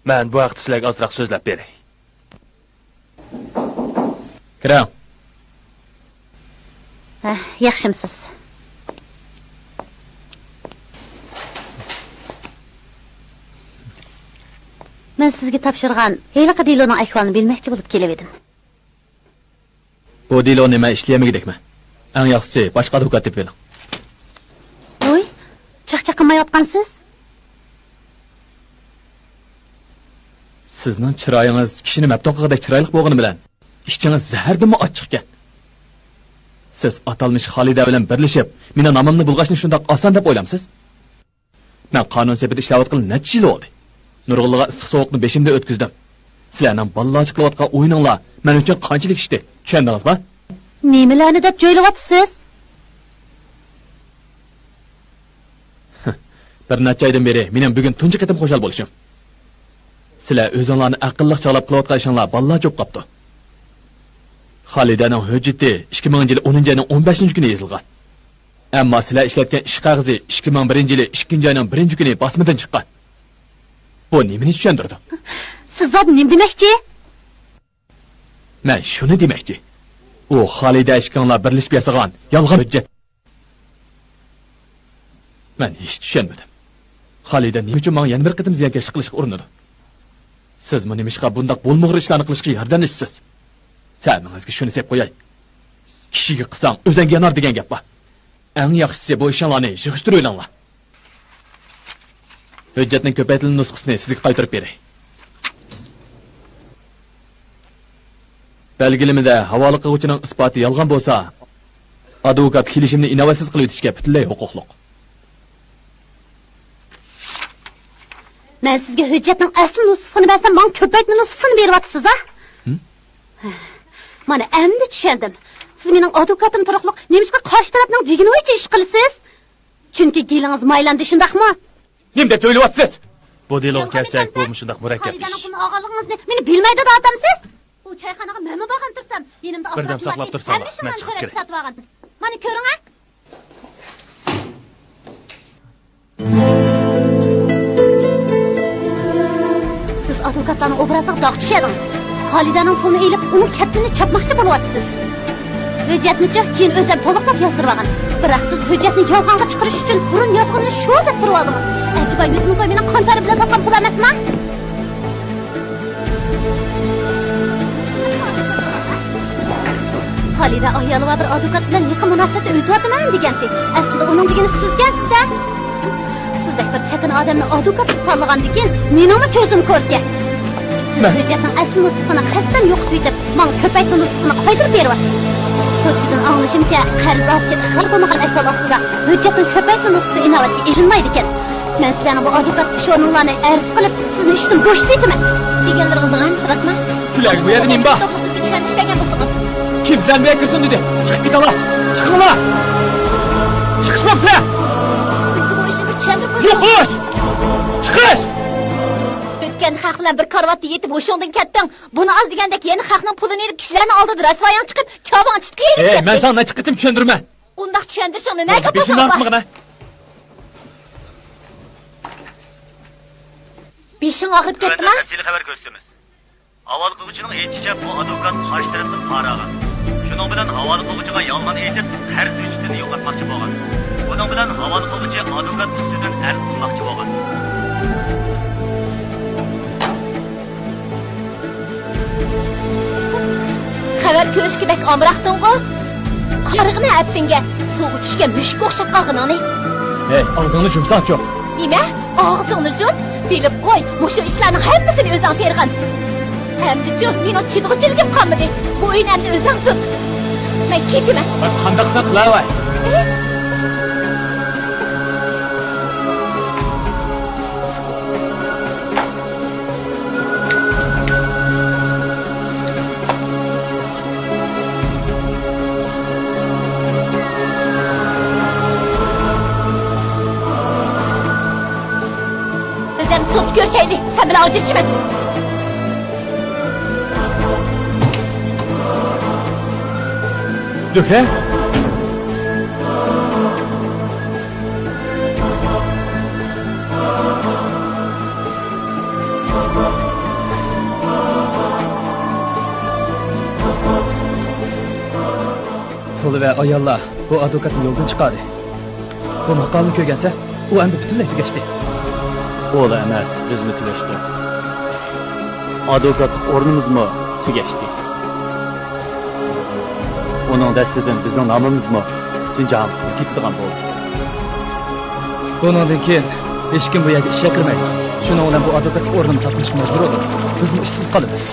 مەن بۇ ھەقتە سىلەرگە ئازراق سۆزلەپ بېرەي. كىرىڭ. ھە، ياخشىمسىز؟ مەن سىزگە تاپشۇرغان ھېلىقى دېلونىڭ ئەھۋالىنى بىلمەكچى بولۇپ كېلىۋىدىم. بۇ دېلونى مەن ئىشلىيەلمىگۈدەكمەن. ئەڭ ياخشىسى، باشقا ئادۋوكات تېپىۋېلىڭ. ۋوي، چاقچاق قىلمايۋاتقانسىز؟ سىزنىڭ چىرايىڭىز كىشىنى مەپتۇن قىلغۇدەك چىرايلىق بولغىنى بىلەن، ئىچىڭىز زەھەردىنمۇ ئاچچىقكەن. سىز ئاتالمىش خالىدە بىلەن بىرلىشىپ، مېنىڭ نامىمنى بۇلغاشنى شۇنداق ئاسان دەپ ئويلامسىز؟ مەن قانۇن سېپىدە ئىشلەۋاتقىلى نەچچە يىل بولدى. نۇرغۇنلىغان ئىسسىق سوغۇقنى بېشىمدىن ئۆتكۈزدۈم. سىلەرنىڭ بالىلارچە قىلىۋاتقان ئويۇنۇڭلار مەن ئۈچۈن قانچىلىك ئىشتى، چۈشەندىڭىزمۇ؟ نېمىلەرنى دەپ جۆيلۈۋاتىسىز؟ بىر نەچچە ئايدىن بېرى مېنىڭ بۈگۈن تۇنجى قېتىم خۇشال بولۇشۇم. سىلەر ئۆزۈڭلارنى ئەقىللىق چاغلاپ قىلىۋاتقان ئىشىڭلار بالىلارچە بولۇپ قاپتۇ. خالىدەنىڭ ھۆججىتى ئىككى مىڭىنچى يىلى ئونىنچى ئاينىڭ ئون بەشىنچى كۈنى يېزىلغان. ئەمما سىلەر ئىشلەتكەن ئىش قەغىزى ئىككى مىڭ بىرىنچى يىلى ئىككىنچى ئاينىڭ بىرىنچى كۈنى باسمىدىن چىققان. بۇ نېمىنى چۈشەندۈرىدۇ؟ سىز زادى نېمە دېمەكچى؟ مەن شۇنى دېمەكچى. ئۇ خالىدە ئىككىڭلار بىرلىشىپ ياسىغان يالغان ھۆججەت. مەن ھېچ چۈشەنمىدىم. خالىدە نېمە ئۈچۈن ماڭا يەنە بىر قېتىم زىيانكەشلىك قىلىشقا ئۇرۇنىدۇ؟ سىزمۇ نېمىشقا بۇنداق بولمىغۇر ئىشلارنى قىلىشقا ياردەملىشىسىز؟ سەمىڭىزگە شۇنى سەپ قوياي. كىشىگە قىلساڭ، ئۆزۈڭگە يانار دېگەن گەپ بار. ئەڭ ياخشىسى بۇ ئىشىڭلارنى يىغىشتۇرۇۋېلىڭلار. ھۆججەتنىڭ كۆپەيتىلمە نۇسخىسىنى سىزگە قايتۇرۇپ بېرەي. بەلگىلىمىدە ھاۋالە قىلغۇچىنىڭ ئىسپاتى يالغان بولسا، ئادۋوكات كېلىشىمنى ئىناۋەتسىز قىلىۋېتىشكە پۈتۈنلەي ھوقۇقلۇق. مەن سىزگە ھۆججەتنىڭ ئەسلى نۇسخىسىنى بەرسەم، ماڭا كۆپەيتمە نۇسخىسىنى بېرىۋاتىسىز ھە؟ ھىم؟ مانا ئەمدى چۈشەندىم. سىز مېنىڭ ئادۋوكاتىم تۇرۇقلۇق نېمىشقا قارشى تەرەپنىڭ دېگىنى بويىچە ئىش قىلىسىز؟ چۈنكى گېلىڭىز مايلاندى، شۇنداقمۇ؟ نېمە دەپ ئويلاۋاتىسىز؟ بۇ دېلوغا كەلسەك، بۇ مۇشۇنداق مۇرەككەپ ئىش. خالىدەنىڭ پۇلىنى ئالغانلىقىڭىزنى مېنى بىلمەيدۇ دەۋاتامسىز؟ ئۇ چايخانىغا مەنمۇ بارغىلى تۇرسام، يېنىمدا بىردەم ساقلاپ تۇرساڭلار، مەن چىقىپ كىرەي. مانا كۆرۈڭە. ئوبرازىغا داغ چۈشۈردىڭىز. خالىدەنىڭ پۇلىنى ئېلىپ، ئۇنىڭ كەپتىنىنى چاپماقچى بولۇۋاتىسىز. ھۆججەتنىچۇ كېيىن ئۆزۈم تولۇقلاپ يازدۇرۇۋالغان. بىراق سىز ھۆججەتنى يالغانغا چىقىرىش ئۈچۈن بۇرۇن يازغىنىنى شۇ دەپ تۇرۇۋالدىڭىز. ئەجەبا يۈز مىڭ كوي مېنىڭ قان تەرى بىلەن تاپقان پۇل ئەمەسما؟ خالىدە ئايالى بار بىر ئادۋوكات بىلەن يېقىن مۇناسىۋەتتە ئۆتۈۋاتىمەن دېگەنتى. ئەسلىدە ئۇنىڭ دېگىنى سىزكەنسىز-دە. سىزدەك بىر چەتنە ئادەمنى ئادۋوكات قىلىپ تاللىغاندىكىن مېنىڭمۇ كۆزۈم كوركەن. سىز مەن ھۆججەتنىڭ ئەسلى نۇسخىسىنى قەستەن يوقىتىۋېتىپ، ماڭا كۆپەيتمە نۇسخىسىنى قايتۇرۇپ بېرىۋاتىسىز. سوتچىدىن ئاڭلىشىمچە، قەرز ئالغۇچى ئىقرار قىلمىغان ئەھۋال ئاستىدا ھۆججەتنىڭ كۆپەيتمە نۇسخىسى ئىناۋەتكە ئېلىنمايدىكەن. مەن سىلەرنىڭ بۇ ئادۋوكات ئىش ئورنۇڭلارنى ئەرز قىلىپ، سىزنى ئىشتىن بوشىتىۋېتىمەن. دېگەنلىرىڭىزنى ھەممىسى راستمۇ؟ سىلەرگە بۇ يەردە نېمە بار؟ چۈشەندۈرۈپ بەرگەن بولسىڭىز. كىم سىلەرنى بۇ يەرگە كىرسۇن دېدى؟ چىقىپ كېتىڭلار! چىقىڭلار! چىقىشمامسىلەر! سىزگە بۇ ئىشنى بىر چۈشەندۈرۈپ قويۇڭ. يوقىش! چىقىش! ئۆتكەن خەق بىلەن بىر كارىۋاتتا يېتىپ ھوشۇڭدىن كەتتىڭ. بۇنى ئاز دېگەندەك يەنە خەقنىڭ پۇلىنى ئېلىپ كىشىلەرنىڭ ئالدىدا رەسۋايىڭ چىقىپ، چاۋىڭ چىتقا ئېلىپ ئەي، مەن كەتتى. ساڭا نەچچە قېتىم چۈشەندۈرىمەن؟ ئۇنداق چۈشەندۈرۈشۈڭنى نەگە بېشىمنى تاپىسەن؟ ئاغرىتمىغىنە. بېشىڭ ئاغرىپ كەتتىمۇ؟ تەپسىلىي خەۋەر كۆرسىتىمىز. ھاۋالە قىلغۇچىنىڭ ئېيتىشىچە، بۇ ئادۋوكات قارشى تەرەپنى پارا ئالغان. شۇنىڭ بىلەن ھاۋالە قىلغۇچىغا يالغان ئېيتىپ، قەرز ھۆججىتىنى يوقاتماقچى بولغان. بۇنىڭ بىلەن ھاۋالە قىلغۇچى ئادۋوكات ئۈستىدىن ئەرز قىلماقچى بولغان. خەۋەر كۆرۈشكە بەك ئامراقتىڭغۇ؟ قارىغىنە ئەپتىڭگە، سۇغا چۈشكەن مۈشۈككە ئوخشاپ قالغىنىڭنى. ھەي، ئاغزىڭنى يۇمساڭچۇ. نېمە؟ ئاغزىڭنى يۇم؟ بىلىپ قوي، مۇشۇ ئىشلارنىڭ ھەممىسىنى ئۆزۈڭ تېرىغان. ئەمدىچۇ مېنىڭ چىدىغۇچىلىكىم قالمىدى. بۇ ئۆينى ئەمدى ئۆزۈڭ تۇت. مەن كېتىمەن. ۋاي، قانداقسەن قىلاۋاي. ئى! بىز ئەمدى سوتتا كۆرۈشەيلى، سەن بىلەن ئاجرىشىمەن. زۆھرە! قۇل ۋە ئاياللار بۇ ئادۋوكاتنى يولدىن چىقاردى. بۇ ماقالىنى كۆرگەنسە، ئۇ ئەمدى پۈتۈنلەي تۈگەشتى. ئۇلا ئەمەس، بىزمۇ تۈگەشتۇق. ئادۋوكاتلىق ئورنىمىزمۇ تۈگەشتى. ئۇنىڭ دەستىدىن بىزنىڭ نامىمىزمۇ پۈتۈن جاھانغا كېتىدىغان بولدى. بۇنىڭدىن كېيىن ھېچكىم بۇ يەرگە ئىشقا كىرمەيدۇ. شۇنىڭ بىلەن بۇ ئادۋوكاتلىق ئورنىنى تاپشۇرۇشقا مەجبۇر بولدۇم. بىزمۇ ئىشسىز قالىمىز.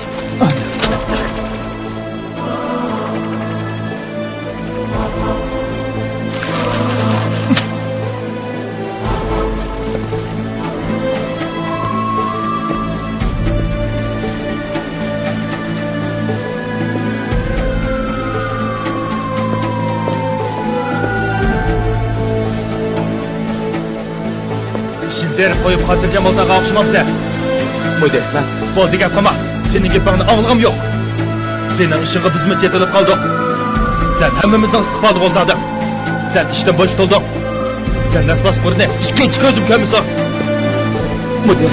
ئىشىمنى تېرىپ قويۇپ، خاتىرجەم ئولتۇرغان ئوخشىمامسەن؟ مۇدىر، مەن. بولدى، گەپ قىلما. سېنىڭ گېپىڭنى ئاڭلىغۇم يوق. سېنىڭ ئىشىڭغا بىزمۇ چېتىلىپ قالدۇق. سەن ھەممىمىزنىڭ ئىستىقبالى بولدۇڭ، ئادەم. سەن ئىشتىن بوشىتىلدىڭ. سەن نەس باسقۇرنى ئىككىنچى كۆزۈم كۆرمىسۇن. مۇدىر.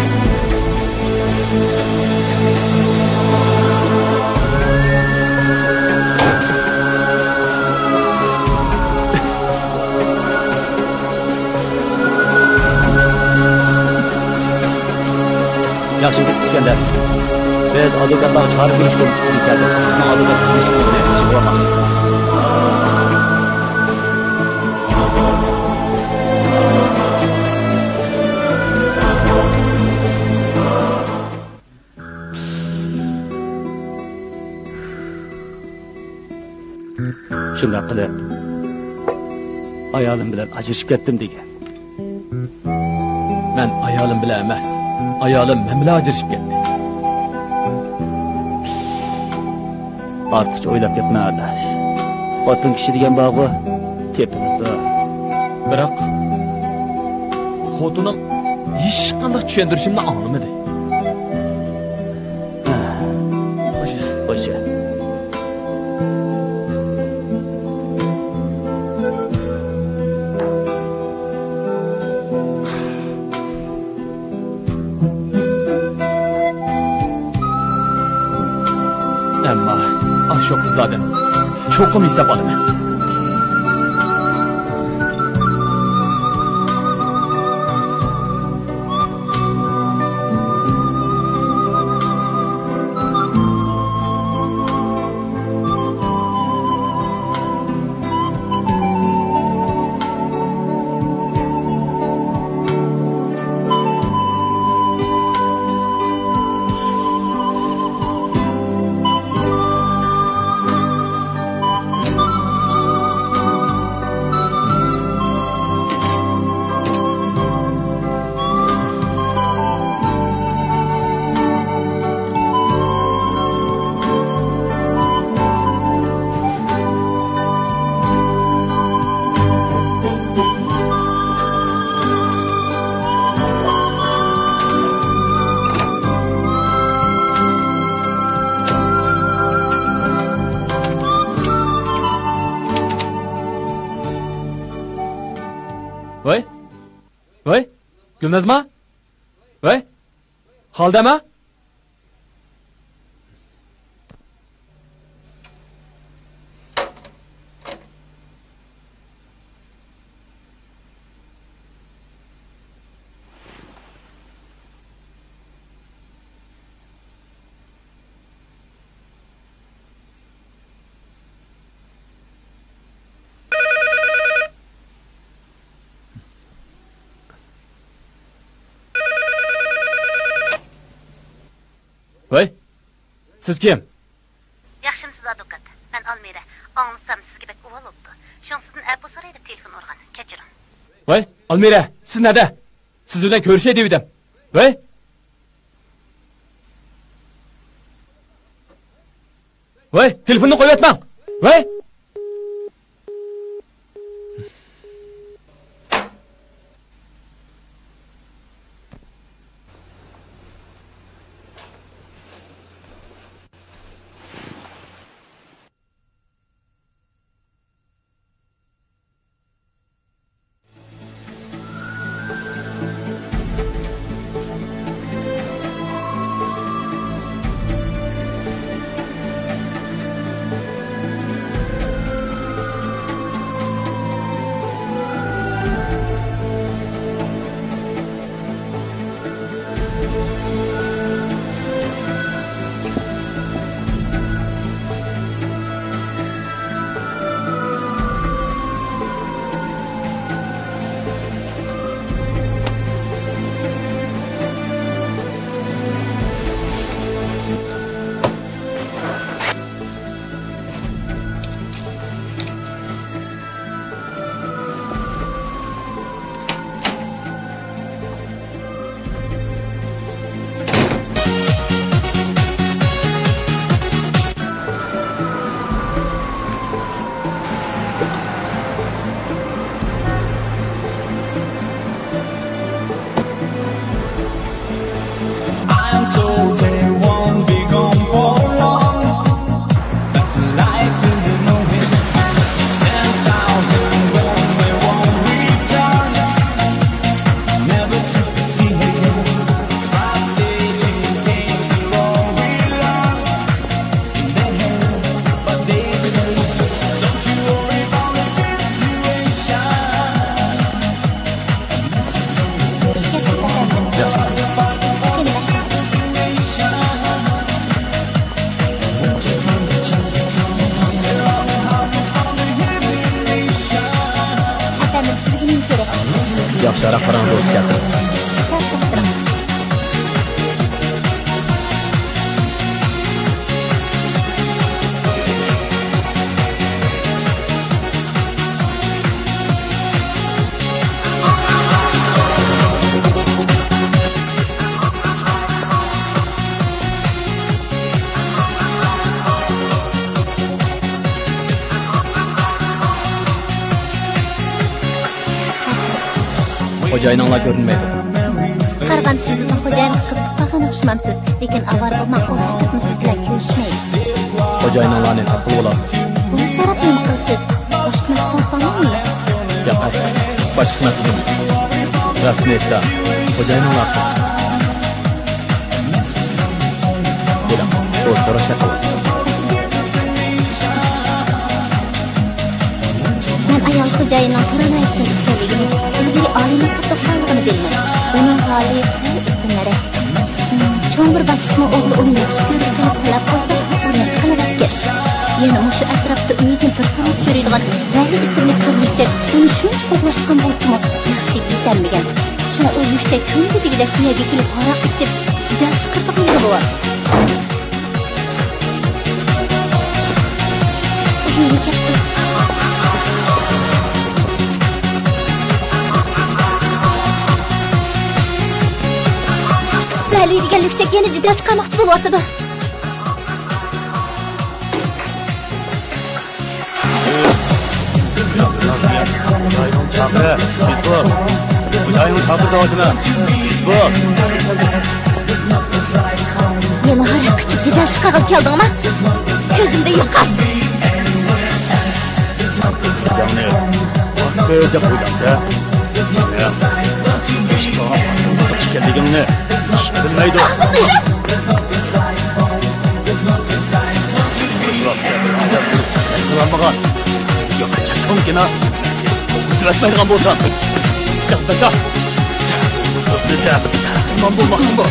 ياخشىمۇ، ئىسكەندەر؟ بىز ئادۋوكاتلارغا چارە كۆرۈش كومىتېتىدىن كەلدۇق. سىزنىڭ ئادۋوكاتلىق ئىشىڭىزنى ياخشى قىلالماقچى. شۇنداق قىلىپ، ئايالىم بىلەن ئاجرىشىپ كەتتىم دېگىن. مەن ئايالىم بىلەن ئەمەس، ئايالىم مەن بىلەن ئاجرىشىپ كەتتى. ئارتۇقچە ئويلاپ كەتمە، ئاداش. خوتۇن كىشى دېگەن بارغۇ، تېپىلىدۇ. بىراق، خوتۇنۇم ھېچقانداق چۈشەندۈرۈشۈمنى ئاڭلىمىدى. خوش، خوش. چوقۇم ھېساب ئالىمەن. ۋاي، ۋاي، گۈلنازما؟ ۋاي، خالىدەما؟ ۋاي، سىز كىم؟ ياخشىمسىز، ئادۋوكات؟ مەن ئالمىرە. ئاڭلىسام، سىزگە بەك ئۇۋال بوپتۇ. شۇڭا سىزدىن ئەپۇ سوراي دەپ تېلېفون ئۇرغان. كەچۈرۈڭ. ۋاي، ئالمىرە، سىز نەدە؟ سىز بىلەن كۆرۈشەي دېۋىدىم. ۋاي! ۋاي، تېلېفوننى قويۇۋەتمەڭ! ۋاي! ياخشى، ھاراق پاراڭ دوستى كەلتۈرۈڭ. خوجايىنىڭلار كۆرۈنمەيدۇ. قارىغان چېغىڭىزدا خوجايىنىڭىز قىزىقىپ قالغان ئوخشىمامسىز؟ لېكىن ئاۋارە بولماڭ، ئۇ ھەرگىزمۇ سىز بىلەن كۆرۈشمەيدۇ. خوجايىنىڭلارنى تاپقىلى بولامدۇ؟ بۇنى سوراپ نېمە قىلىسىز؟ باشقا مەسىلىنى سوراڭلارمۇ؟ ياق، باشقا مەسىلىدىن. راستىنى ئېيتسا، خوجايىنىڭلار قىزىق. بولۇڭ، ئۇ سوراش ھەققى بار. خوجايىننىڭ قورال ھاياتىدىن ئىكەنلىكىنى، ئىلگىرى ئالىيمەكتەپتە ئوقۇغانلىقىنى بىلمەي، ئۇنىڭ ھالى خېلى ئېسىلمىدى. چوڭ بىر باشلىقنىڭ ئوغلى ئۇنى ياخشى كۆرىدىغىنى تەلەپ قىلسا، ئۇ رەت قىلىۋەتكەن. يەنە مۇشۇ ئەتراپتا ئۆزىنى بىر تونۇپ يۈرىدىغان ۋەلى ئىسىملىك بىر يۈكچەك ئۇنى شۇنچە قوغلاشقان بولسىمۇ، تېخى يېتەلمىگەن. شۇڭا ئۇ يۈكچەك كۈندە دېگۈدەك بۇ يەرگە كېلىپ ھاراق ئىچىپ، جېدەل چىقىرىدىغان بولۇۋاتىدۇ. ۋەلى دېگەن لۈكچەك يەنە جېدەل چىقارماقچى بولۇۋاتىدۇ. خوجايىنىڭ چاقىرى، پىتبۇل. خوجايىنىڭ چاقىرى دەۋاتىمەن. پىتبۇل. يەنە ھاراق ئىچىپ جېدەل چىقارغىلى كەلدىڭما؟ كۆزۈمدىن يوقال. خوجاڭنى ئاقتى دەپ ئويلامسەن؟ ياق. ئىكەنلىكىڭنى ھېچ بىلمەيدۇ. قىلالمىغان. ياق، چاققىنكىنا. ئۆتمەيدىغان بولسام. ياق، بەكا. ئىمام بولماقچىمۇ؟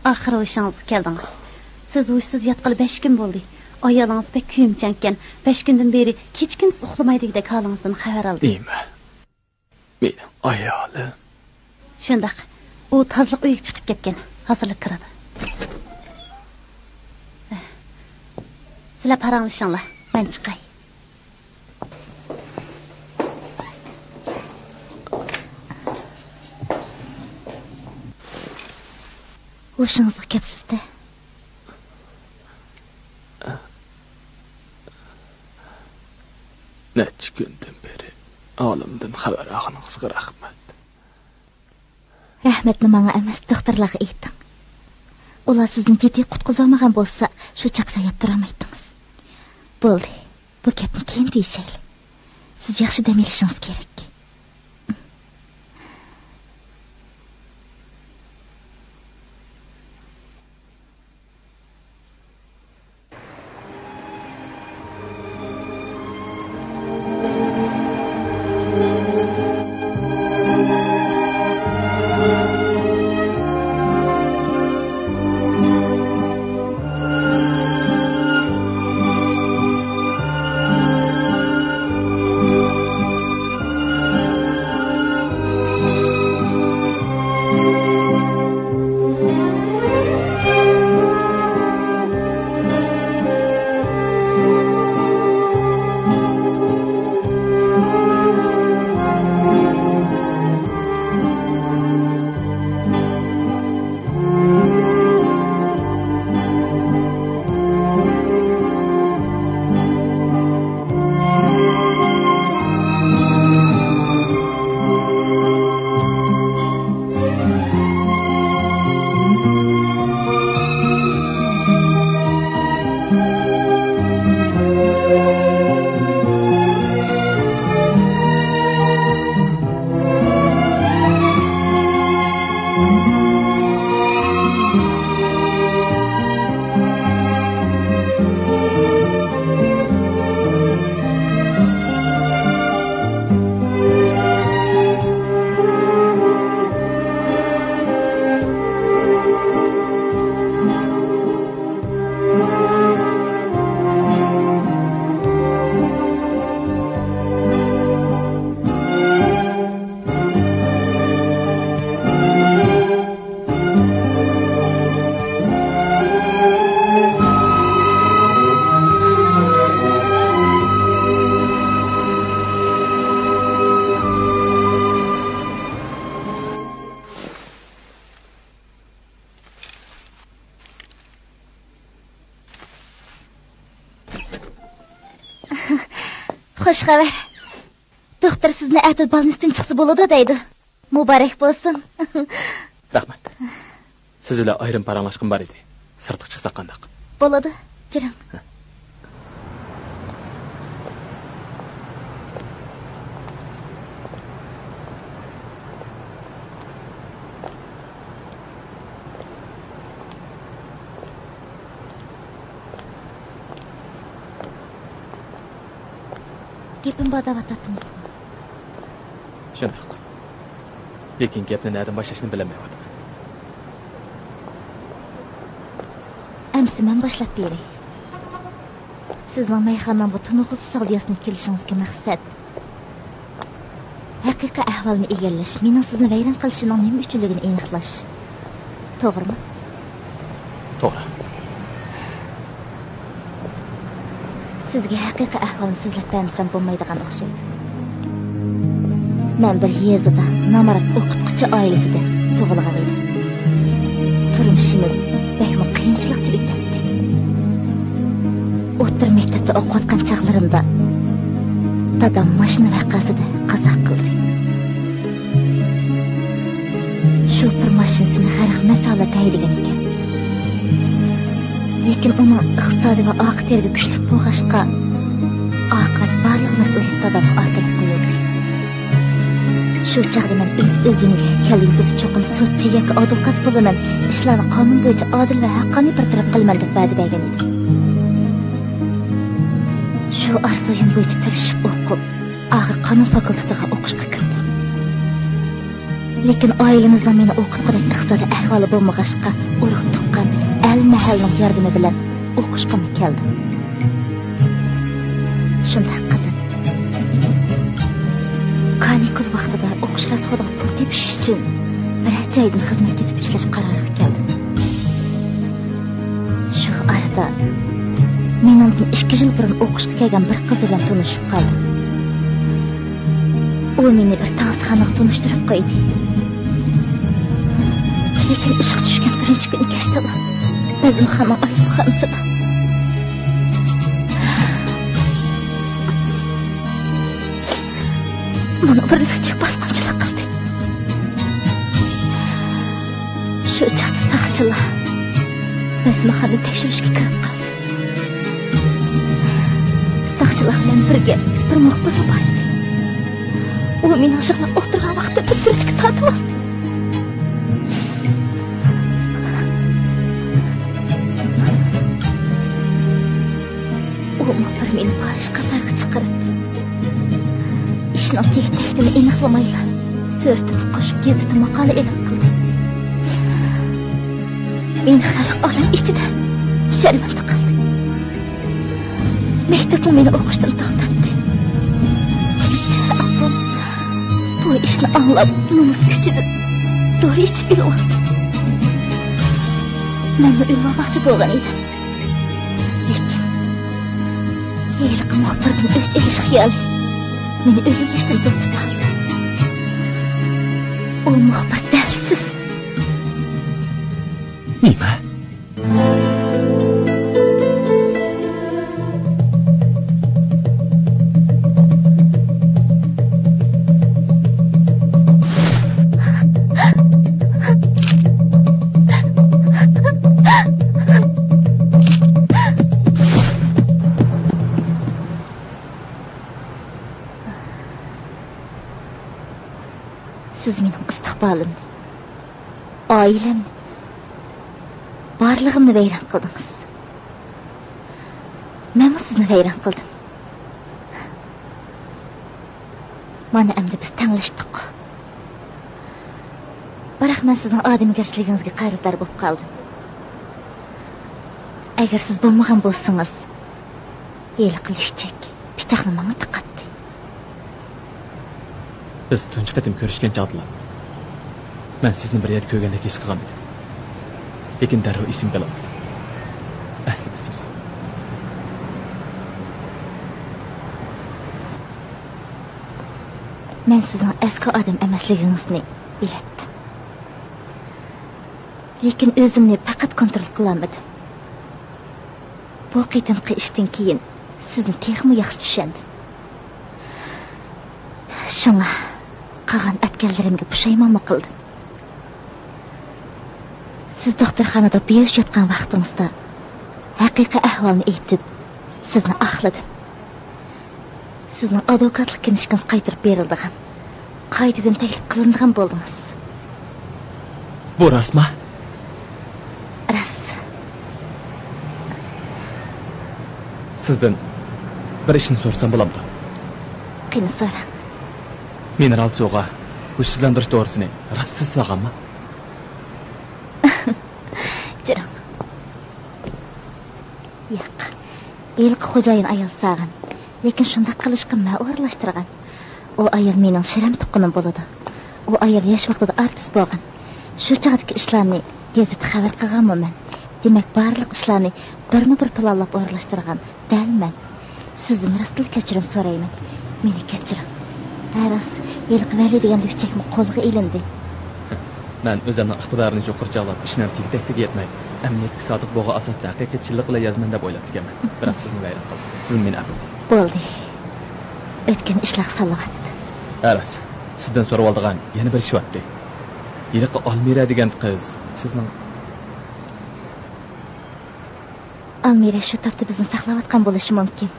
ئاخىرى ھوشىڭىزغا كەلدىڭىز. سىز ھوشسىز ياتقىلى بەش كۈن بولدى. ئايالىڭىز بەك كۆيۈمچانكەن. بەش كۈندىن بېرى كېچە-كۈندۈز ئۇخلىمايدىغۇدەك ھالىڭىزدىن خەۋەر ئالدى. نېمە؟ مېنىڭ ئايالىم. شۇنداق. ئۇ تازىلىق ئۆيىگە چىقىپ كەتكەن. ھازىرلا كىرىدۇ. سىلەر پاراڭلىشىڭلار. مەن چىقاي. ھوشىڭىزغا كەپسىز-دە. نەچچە كۈندىن بېرى ھالىمدىن خەۋەر ئالغىنىڭىزغا رەھمەت. رەھمەتنى ماڭا ئەمەس، دوختۇرلارغا ئېيتىڭ. ئۇلار سىزنى جىددىي قۇتقۇزالمىغان بولسا، شۇ چاغقىچە ياتتۇرالمايتتىڭىز. بولدى، بۇ گەپنى كېيىن دېيىشەيلى. سىز ياخشى دەم ئېلىشىڭىز كېرەك. خوش خەۋەر. دوختۇر سىزنى ئەتە بالنىستىن چىقسا بولىدۇ دەيدۇ. مۇبارەك بولسۇن. رەھمەت. سىز بىلەن ئايرىم پاراڭلاشقۇم بار ئىدى. سىرتقا چىقساق قانداق؟ بولىدۇ. جۈرۈڭ. گېپىم بار دەۋاتاتتىڭىزغۇ؟ شۇنداق. لېكىن گەپنى نەدىن باشلاشنى بىلەلمەيۋاتىمەن. ئەمسە مەن باشلاپ بېرەي. سىزنىڭ مەيخانىنىڭ بۇ تونۇغۇسى ساغدىياسىنى كېلىشىڭىزدىكى مەقسەت، ھەقىقىي ئەھۋالنى ئىگىلەش، مېنىڭ سىزنى ۋەيران قىلىشىمنىڭ نېمە ئۈچۈنلۈكىنى ئېنىقلاش. توغرىمۇ؟ توغرا. سىزگە ھەقىقىي ئەھۋالنى سۆزلەپ بەرمىسەم بولمايدىغان ئوخشايدۇ. مەن بىر يېزىدا نامرات ئوقۇتقۇچى ئائىلىسىدە تۇغۇلغان ئىدىم. تۇرمۇشىمىز بەكمۇ قىيىنچىلىقتا ئۆتەتتى. ئوتتۇرا مەكتەپتە ئوقۇۋاتقان چاغلىرىمدا دادام ماشىنا ۋەقەسىدە قازا قىلدى. شوپۇر ماشىنىسىنى غەرق مەسە ھالەتتە ھەيدىگەن ئىكەن. لېكىن ئۇنىڭ ئىقتىسادى ۋە ئارقا تىرىكى كۈچلۈك بولغاچقا، ئاقىۋەت بارلىق مەسئۇلىيەتنى دادامغا ئارتىۋەتكەن بولدى. شۇ چاغدا مەن ئۆز-ئۆزۈمگە، كەلگۈسىدە چوقۇم سوتچى ياكى ئادۋوكات بولىمەن، ئىشلارنى قانۇن بويىچە ئادىل ۋە ھەققانىي بىر تەرەپ قىلىمەن دەپ ۋەدە بەرگەن ئىدىم. شۇ ئارزۇيۇم بويىچە تىرىشىپ ئوقۇپ، ئاخىر قانۇن فاكۇلتېتىغا ئوقۇشقا كىردىم. لېكىن ئائىلىمىزنىڭ مېنى ئوقۇتقۇدەك ئىقتىسادىي ئەھۋالى بولمىغاچقا، ئۇرۇق-تۇغقان، ئەل-مەھەللىنىڭ ياردىمى بىلەن ئوقۇشقىمۇ كەلدىم. شۇنداق قىلىپ، كانىكۇل ۋاقتىدا ئوقۇش راسخوتىغا پۇل تېپىش ئۈچۈن بىرەر جايدىن خىزمەت تېپىپ ئىشلەش قارارىغا كەلدىم. شۇ ئارىدا مېنىڭدىن ئىككى يىل بۇرۇن ئوقۇشقا كەلگەن بىر قىز بىلەن تونۇشۇپ قالدىم. ئۇ مېنى بىر تانسىخانىغا تونۇشتۇرۇپ قويدى. لېكىن ئىشقا چۈشكەن بىرىنچى كۈنى كەچتىلا بەزمىخانىنىڭ ئايسىخانىسىدا مانا بىر لۈكچەك باسقۇنچىلىق قىلدى. شۇ چاغدا ساقچىلار بەزمىخانىنى تەكشۈرۈشكە كىرىپ قالدى. ساقچىلار بىلەن بىرگە بىر مۇخبىرمۇ بار ئىدى. ئۇ مېنىڭ يىغلاپ ئولتۇرغان ۋاقتىمدا سۈرەتكە تارتىۋالدى. ئۇ مۇخبىر مېنى پاھىش قاتارغا چىقىرىپ، ئىشنىڭ تېگى-تەكتىنى ئېنىقلىمايلا، سۈرىتىمنى قوشۇپ، گېزىتتە ماقالە ئېلان قىلدى. مېنى خەلق ئالەم ئىچىدە شەرمەندە قىلدى. مەكتەپمۇ مېنى ئوقۇشتىن توختاتتى. ئاپام بۇ ئىشنى ئاڭلاپ، نومۇس كۈچىدىن دورا ئىچىپ ئۆلۈۋالدى. مەنمۇ ئۆلۈۋالماقچى بولغان ئىدىم. لېكىن ھېلىقى مۇخبىردىن ئۆچ ئېلىش خىيالى مېنى ئۆلۈم يېشىدىن توسۇپ قالدى. ئۇ مۇخبىر دەلسىز. نېمە؟ سىز مېنىڭ ئىستىقبالىمنى، ئائىلەمنى، بارلىقىمنى ۋەيران قىلدىڭىز. مەنمۇ سىزنى ۋەيران قىلدىم. مانا ئەمدى بىز تەڭلەشتۇق. بىراق مەن سىزنىڭ ئادەمگەرچىلىكىڭىزگە قەرزدار بولۇپ قالدىم. ئەگەر سىز بولمىغان بولسىڭىز، ھېلىقى لۈكچەك پىچاقنى ماڭا تىقاتتى. بىز تۇنجى قېتىم كۆرۈشكەن چاغدىلا، مەن سىزنى بىر يەردە كۆرگەندەك ھېس قىلغان ئىدىم. لېكىن دەررۇ ئېسىمگە ئالالمىدىم. ئەسلىدە سىز. مەن سىزنىڭ ئەسكى ئادەم ئەمەسلىكىڭىزنى بىلەتتىم. لېكىن ئۆزۈمنى پەقەت كونترول قىلالمىدىم. بۇ قېتىمقى ئىشتىن كېيىن سىزنى تېخىمۇ ياخشى چۈشەندىم. شۇڭا قىلغان ئەتكەنلىرىمگە پۇشايمانمۇ قىلدىم. سىز دوختۇرخانىدا بىھوش ياتقان ۋاقتىڭىزدا ھەقىقىي ئەھۋالنى ئېيتىپ، سىزنى ئاقلىدىم. سىزنىڭ ئادۋوكاتلىق كىنىشكىڭىز قايتۇرۇپ بېرىلىدىغان، قايتىدىن تەكلىپ قىلىنىدىغان بولدىڭىز. بۇ راستما؟ راست. سىزدىن بىر ئىشنى سورىسام بولامدۇ؟ قېنى، سوراڭ. مىنېرال سۇغا ھوشسىزلاندۇرۇش دورىسىنى راست سىز سالغانما؟ جېنىم. ياق. ھېلىقى خوجايىن ئايال سالغان. لېكىن شۇنداق قىلىشقا مەن ئورۇنلاشتۇرغان. ئۇ ئايال مېنىڭ شىرەم تۇغقىنىم بولىدۇ. ئۇ ئايال ياش ۋاقتىدا ئارتىس بولغان. شۇ چاغدىكى ئىشلارنى گېزىتتە خەۋەر قىلغانمۇ مەن. دېمەك، بارلىق ئىشلارنى بىرمۇ بىر پىلانلاپ ئورۇنلاشتۇرغان دەل مەن. سىزدىن راستلا كەچۈرۈم سورايمەن. مېنى كەچۈرۈڭ. ھە، راست، ھېلىقى ۋەلى دېگەن لۈكچەكمۇ قولغا ئېلىندى. مەن ئۆزۈمنىڭ ئىقتىدارىنى يۇقىرى چاغلاپ، ئىشنىڭ تېگى-تەكتىگە يەتمەي، ئەمەلىيەتكە سادىق بولغان ئاساستا ھەقىقىي چىنلىق بىلەن يازىمەن دەپ ئويلاپتىكەنمەن. بىراق سىزنى ۋەيران قىلدىم. سىزمۇ مېنى ئەپۇ قىلىڭ. بولدى. ئۆتكەن ئىشلارغا سالاۋات. ھە، راست. سىزدىن سورىۋالىدىغان يەنە بىر ئىش بارتتى. ھېلىقى ئالمىرە دېگەن قىز سىزنىڭ. ئالمىرە شۇ تاپتا بىزنى ساقلاۋاتقان بولۇشى مۇمكىن.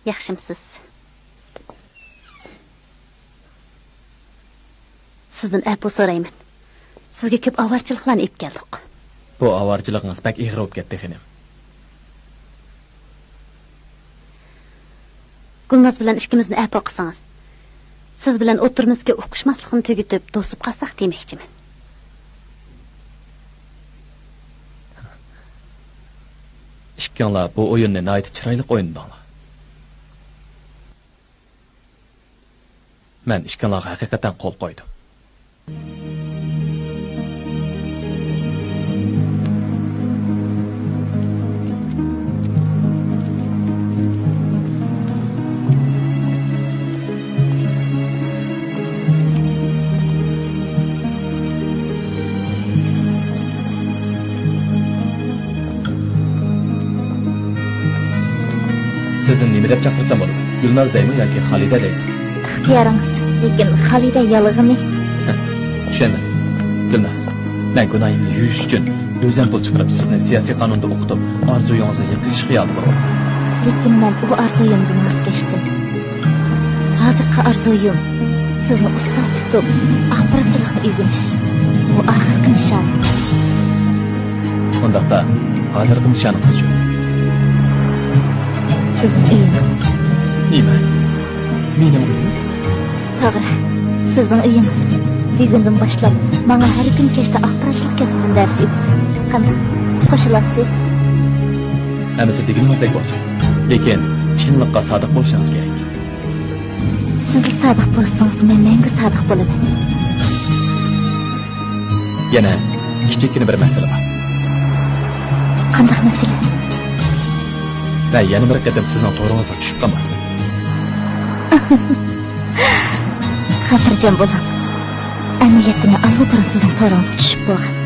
ياخشىمسىز؟ سىزدىن ئەپۇ سورايمەن. سىزگە كۆپ ئاۋارىچىلىقلارنى ئېلىپ كەلدۇق. بۇ ئاۋارىچىلىقىڭىز بەك ئېغىر بولۇپ كەتتى، خېنىم. گۈلناز بىلەن ئىككىمىزنى ئەپۇ قىلسىڭىز. سىز بىلەن ئوتتۇرىمىزدىكى ئۇقۇشماسلىقنى تۈگىتىپ، توسۇپ قالساق دېمەكچىمەن. ئىككىڭلار بۇ ئويۇننى ناھايىتى چىرايلىق ئوينىدىڭلار. مەن ئىككىڭلارغا ھەقىقەتەن قول قويدۇم. سىزنى نېمە دەپ چاقىرسام بولىدۇ؟ گۈلناز دەيمۇ ياكى خالىدە دەيمۇ؟ ئىختىيارىڭىز، لېكىن خالىدە يالغىنى. چۈشەندىم. گۈلناز، مەن گۇناھىمنى يۇيۇش ئۈچۈن ئۆزۈم پۇل چىقىرىپ، سىزنى سىياسىي قانۇندا ئوقۇتۇپ، ئارزۇيىڭىزنى يېتىشىش خىيالىدا بولغان. لېكىن مەن ئۇ ئارزۇيۇمدىن ۋاز كەچتىم. ھازىرقى ئارزۇيۇم، سىزنى ئۇستاز تۇتۇپ، ئاخباراتچىلىقنى ئۆگىنىش. بۇ ئاخىرقى نىشان. ئۇنداقتا، ھازىرقى نىشانىڭىزچۇ؟ سىزنىڭ ئۆيىڭىز. نېمە؟ مېنىڭ ئۆيۈم؟ توغرا، سىزنىڭ ئۆيىڭىز. بۈگۈندىن باشلاپ ماڭا ھەر كۈنى كەچتە ئاخباراتچىلىق كەسپىدىن دەرس ئۆتىسىز. قانداق؟ قوشۇلامسىز؟ ھەممىسى دېگىنىڭىزدەك بولسۇن. لېكىن چىنلىققا سادىق بولۇشىڭىز كېرەك. سىزلا سادىق بولسىڭىز، مەن مەڭگۈ سادىق بولىمەن. يەنە كىچىككىنە بىر مەسىلە بار. قانداق مەسىلە؟ مەن يەنە بىر قېتىم سىزنىڭ تورىڭىزغا چۈشۈپ قالماسمەن. خاتىرجەم بولۇڭ. ئەمەلىيەتتە مەن ئاللىبۇرۇن سىزنىڭ تورىڭىزغا چۈشۈپ بولغان.